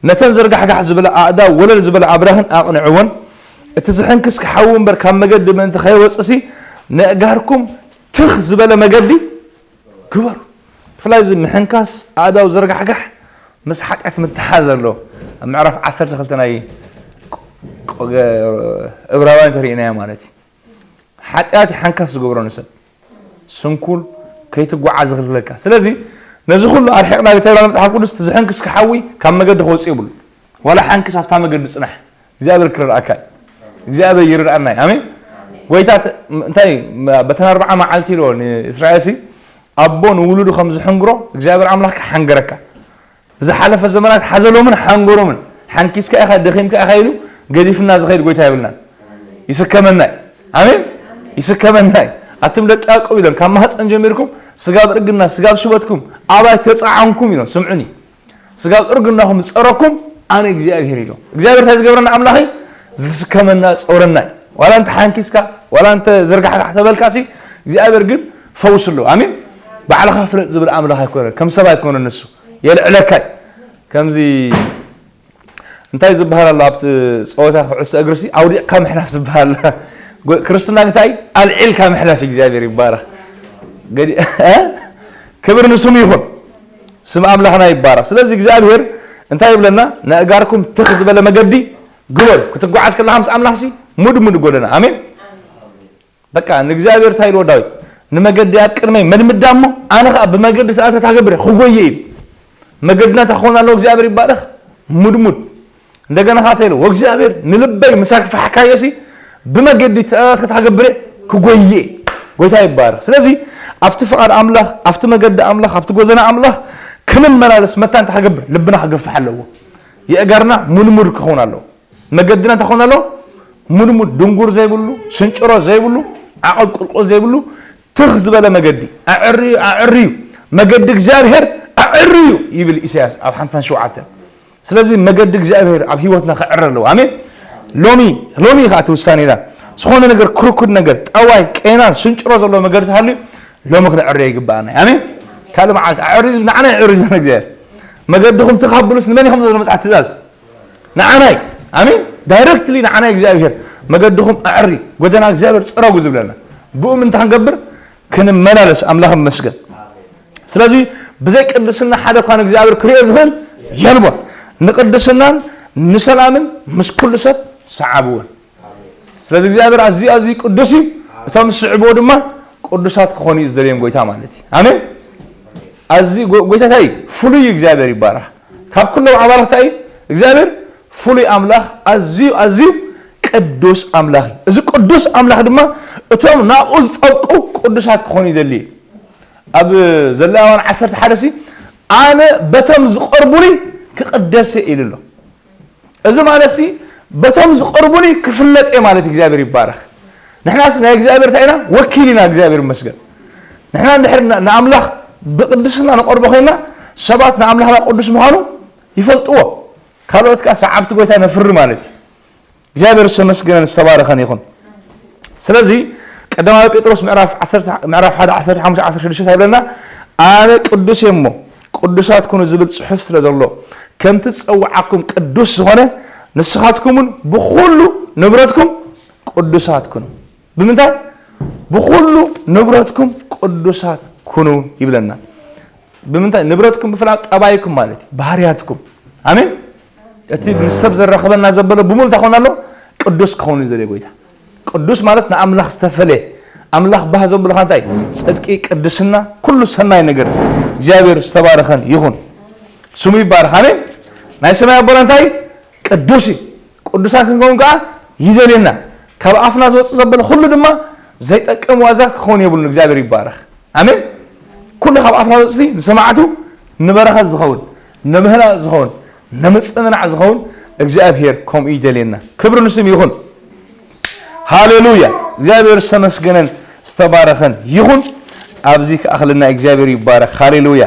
ነተን ዘርጋሕጋሕ ዝበላ ኣእዳው ወለል ዝበላ ኣብራኽን ኣቕንዕወን። እቲ ዝሕንክስ ክሓዊ እምበር ካብ መገዲ ምእንቲ ከይወጽእሲ ነእጋርኩም ትኽ ዝበለ መገዲ ግበሩ። ብፍላይ እዚ ምሕንካስ ኣእዳው ዘርጋሕጋሕ ምስ ሓጢኣት ምትሓዝ ኣሎ። ኣብ ምዕራፍ ዓሰርተ ክልተ ናይ ቆ-፣ ቆ-፣ እብራውያን ተሪእናዮ ማለት እዩ። ሓጢኣት እዩ ሓንካስ ዝገብሮ ንሰብ። ስንኩል ከይትጓዓዝ ዝኽልክለካ። ስለዚ ነዚ ኩሉ ኣርሒቕና እንታይ ይብላ መጽሓፍ ቅዱስ? እቲ ዝሕንክስ ክሓዊ ካብ መገዲ ክወጽእ የብሉ። ዋላ ሓንክስ ኣብታ መገዲ ጽናሕ። እግዚኣብሔር ክረድኣካ እዩ። እግዚኣብሔር ይርድኣና እዩ። ኣሜን። ጎይታ ተ-፣ እንታይ በተን ኣርብዓ መዓልቲ ኢልዎ ንእስራኤል ሲ ኣቦ ንውሉዱ ከም ዝሕንግሮ እግዚኣብሔር ኣምላኽ ክሓንግረካ። ብዝሓለፈ ዘመናት ሓዘሎምን ሓንጎሮምን፣ ሓንኪስካ ኢኻ፣ ደኺምካ ኢኻ ኢሉ ገዲፍና ዝኸይድ ጎይታ የብልናን። ይስከመና እዩ። ኣሜን። ይስከመና እዩ። ኣቱም ደቂ ያዕቆብ ኢሎም፣ ካብ ማህፀን ጀሚርኩም ስጋብ እርግና፣ ስጋብ ሽበትኩም ኣባይ ተፃዓንኩም ኢሎም፣ ስምዑኒ። ስጋብ እርግናኹም ዝፀረኩም ኣነ እግዚኣብሔር ኢሎም። እግዚኣብሔር እንታይ ዝገብረና ኣምላኽ እዩ? ዝስከመና፣ ዝፀውረና እዩ። ዋላ እንተ ሓንኪስካ፣ ዋላ እንተ ዘርጋሕጋሕ ተበልካሲ፣ እግዚኣብሔር ግን ፈውስ ኣለዎ። ኣሜን። ባዕልኻ ፍለጥ ዝብል ኣምላኽ ኣይኮነን፣ ከም ሰብ ኣይኮነን ንሱ። የልዕለካ እዩ። ከምዚ እንታይ ዝበሃል ኣሎ ኣብቲ ጸወታ ኩዕሶ እግሪሲ ኣውዲቕካ ምሕላፍ ዝበሃል ኣሎ። ጎ-፣ ክርስትና እንታይ ኣልዒልካ ምሕላፍ እዩ። እግዚኣብሔር ይባረኽ። ገዲ-፣ እ? ክብሪ ንስሙ ይኹን። ስም ኣምላኽና ይባረኽ። ስለዚ እግዚኣብሔር እንታይ ይብለና? ነእጋርኩም ትኽ ዝበለ መገዲ ግበሩ። ክትጓዓዝ ከለኻ ምስ ኣምላኽሲ ሙድ ሙድ ጎደና። ኣሜን። በቃ ንእግዚኣብሔር እንታይ ኢልዎ ዳዊት? "ንመገዲ ኣብ ቅድመይ መልምዳ እሞ ኣነ ኸኣ ብመገዲ ተኣትካ ታገብር እየ፣ ክጎየ" እዩ። መገድና እንታይ ክኸውን ኣለዎ? እግዚኣብሔር ይባረኽ። ሙድሙድ። እንደገና ኸኣ እንታይ ኢልዎ? "ወእግዚኣብሔር ንልበይ ምሳክ ፈሓካዮሲ ብመገዲ ተኣትካ ታገብር እየ፣ ክጎየ" እዩ። ጎይታ ይባረኽ። ስለዚ ኣብቲ ፍቓድ ኣምላኽ፣ ኣብቲ መገዲ ኣምላኽ፣ ኣብቲ ጎደና ኣምላኽ ክንመላለስ መታን እንታይ ክገብር? ልብና ክገፍሕ ኣለዎ። የእጋርና ሙድሙድ ክኸውን ኣለዎ። መገድና እንታይ ክኸውን ኣለዎ? ሙድሙድ፣ ድንጉር ዘይብሉ፣ ስንጭሮ ዘይብሉ፣ ዓቐብ ቁልቁል ዘይብሉ፣ ትኽ ዝበለ መገዲ፣ ኣዕርዩ፣ ኣዕርዩ፣ መገዲ እግዚኣብሔር ኣዕርዩ ይብል ኢሳያስ ኣብ ሓምሳን ሸውዓተን። ስለዚ መገዲ እግዚኣብሔር ኣብ ህይወትና ክዕረ ኣለዎ። ኣሜን። ሎሚ፣ ሎሚ ኢኻ እቲ ውሳኔና። ዝኾነ ነገር ክርኩድ ነገር፣ ጠዋይ፣ ቄናን፣ ስንጭሮ ዘለዎ መገዲ ተሃልዩ፣ ሎሚ ክነዕርዮ ይግባኣና። ኣሜን። ካልእ መዓልቲ ኣዕርዩ ዝብል ንዓና እዩ፣ ኣዕርዩ ዝብል እግዚኣብሔር። መገድኹም ትኻብሉስ ንመን ኢኹም ዘሎ መጽሓፍ ትእዛዝ? ንዓና እዩ። ኣሜን። ዳይረክትሊ ንዓና እዩ እግዚኣብሔር። መገድኹም ኣዕሪ፣ ጎደና እግዚኣብሔር ጽረጉ ዝብለና። ብኡ ምንታይ ክንገብር? ክንመላለስ። ኣምላኽ ይመስገን። ስለዚ ብዘይ ቅድስና ሓደ እኳ ንእግዚኣብሔር ክሪኦ ዝኽእል የልቦን። ንቅድስናን ንሰላምን ምስ ኩሉ ሰብ ሰዓብዎን። ስለዚ እግዚኣብሔር ኣዝዩ ኣዝዩ ቅዱስ እዩ። እቶም ዝስዕብዎ ድማ ቅዱሳት ክኾኑ እዩ ዝደልዮም ጎይታ ማለት እዩ። ኣሜን። ኣዝዩ ጎ-፣ ጎይታ እንታይ እዩ? ፍሉይ እዩ። እግዚኣብሔር ይባረኽ። ካብ ኩሎም ኣባላት እንታይ እዩ? እግዚኣብሔር ፍሉይ ኣምላኽ፣ ኣዝዩ ኣዝዩ ቅዱስ ኣምላኽ እዩ። እዚ ቅዱስ ኣምላኽ ድማ እቶም ናብኡ ዝጠብቁ ቅዱሳት ክኾኑ ይደሊ እዩ። ኣብ ዘለዋውያን ዓሰርተ ሓደ ሲ ኣነ በቶም ዝቐርቡኒ ክቕደስ እየ ኢሉ ኣሎ። እዚ ማለት ሲ በቶም ዝቐርቡኒ ክፍለጥ እየ ማለት እግዚኣብሔር ይባረኽ። ንሕናስ ናይ እግዚኣብሔር እንታይ ኢና? ወኪል ኢና። እግዚኣብሔር ይመስገን። ንሕና እንድሕር ን-፣ ንኣምላኽ ብቅድስና ንቐርቦ ኮይና ሰባት ንኣምላኽና ቅዱስ ምዃኑ ይፈልጥዎ። ካልኦት ከኣ ሰዓብቲ ጎይታ ነፍሪ ማለት እዩ። እግዚኣብሔር ዝተመስገነን ዝተባረኸን ይኹን። ስለዚ ቀዳማዊ ጴጥሮስ ምዕራፍ ዓሰርተ፣ ምዕራፍ ሓደ ዓሰርተ ሓሙሽተ ዓሰርተ ሽዱሽተ እንታይ ይብለና? ኣነ ቅዱስ እየ እሞ ቅዱሳት ኩኑ ዝብል ጽሑፍ ስለ ዘሎ፣ ከምቲ ዝጸውዓኩም ቅዱስ ዝኾነ ንስኻትኩምን ብኹሉ ንብረትኩም ቅዱሳት ኩኑ። ብምንታይ? ብኹሉ ንብረትኩም ቅዱሳት ኩኑ ይብለና። ብምንታይ? ንብረትኩም ብፍላይ ጠባይኩም ማለት እዩ፣ ባህርያትኩም። ኣሜን። እቲ ምስ ሰብ ዘራኽበና ዘበለ ብምሉእ እንታይ ክኾን ኣሎ? ቅዱስ ክኸውን እዩ ዘድልዮ ጎይታ። ቅዱስ ማለት ንኣምላኽ ዝተፈለየ፣ ኣምላኽ ባህ ዘብሎ እንታይ? ጽድቂ፣ ቅድስና፣ ኩሉ ሰናይ ነገር። እግዚኣብሔር ዝተባረኸን ይኹን፣ ስሙ ይባረኽ። ኣሜን። ናይ ሰማይ ኣቦና እንታይ? ቅዱስ እዩ። ቅዱሳን ክንከውን ከዓ ይደልየና። ካብ ኣፍና ዝወፅእ ዘበለ ኩሉ ድማ ዘይጠቅም ዋዛ ክኸውን የብሉን። እግዚኣብሔር ይባረኽ። ኣሜን። ኩሉ ካብ ኣፍና ዝወፅእ ንሰማዕቱ ንበረኸት ዝኸውን፣ ንምህናፅ ዝኸውን፣ ንምፅንናዕ ዝኸውን እግዚኣብሔር ከምኡ ይደልየና። ክብሪ ንስም ይኹን። ሃሌሉያ። እግዚኣብሔር ዝተመስገነን ዝተባረኸን ይኹን። ኣብዚ ክኣኽልና እግዚኣብሔር ይባረኽ። ሃሌሉያ።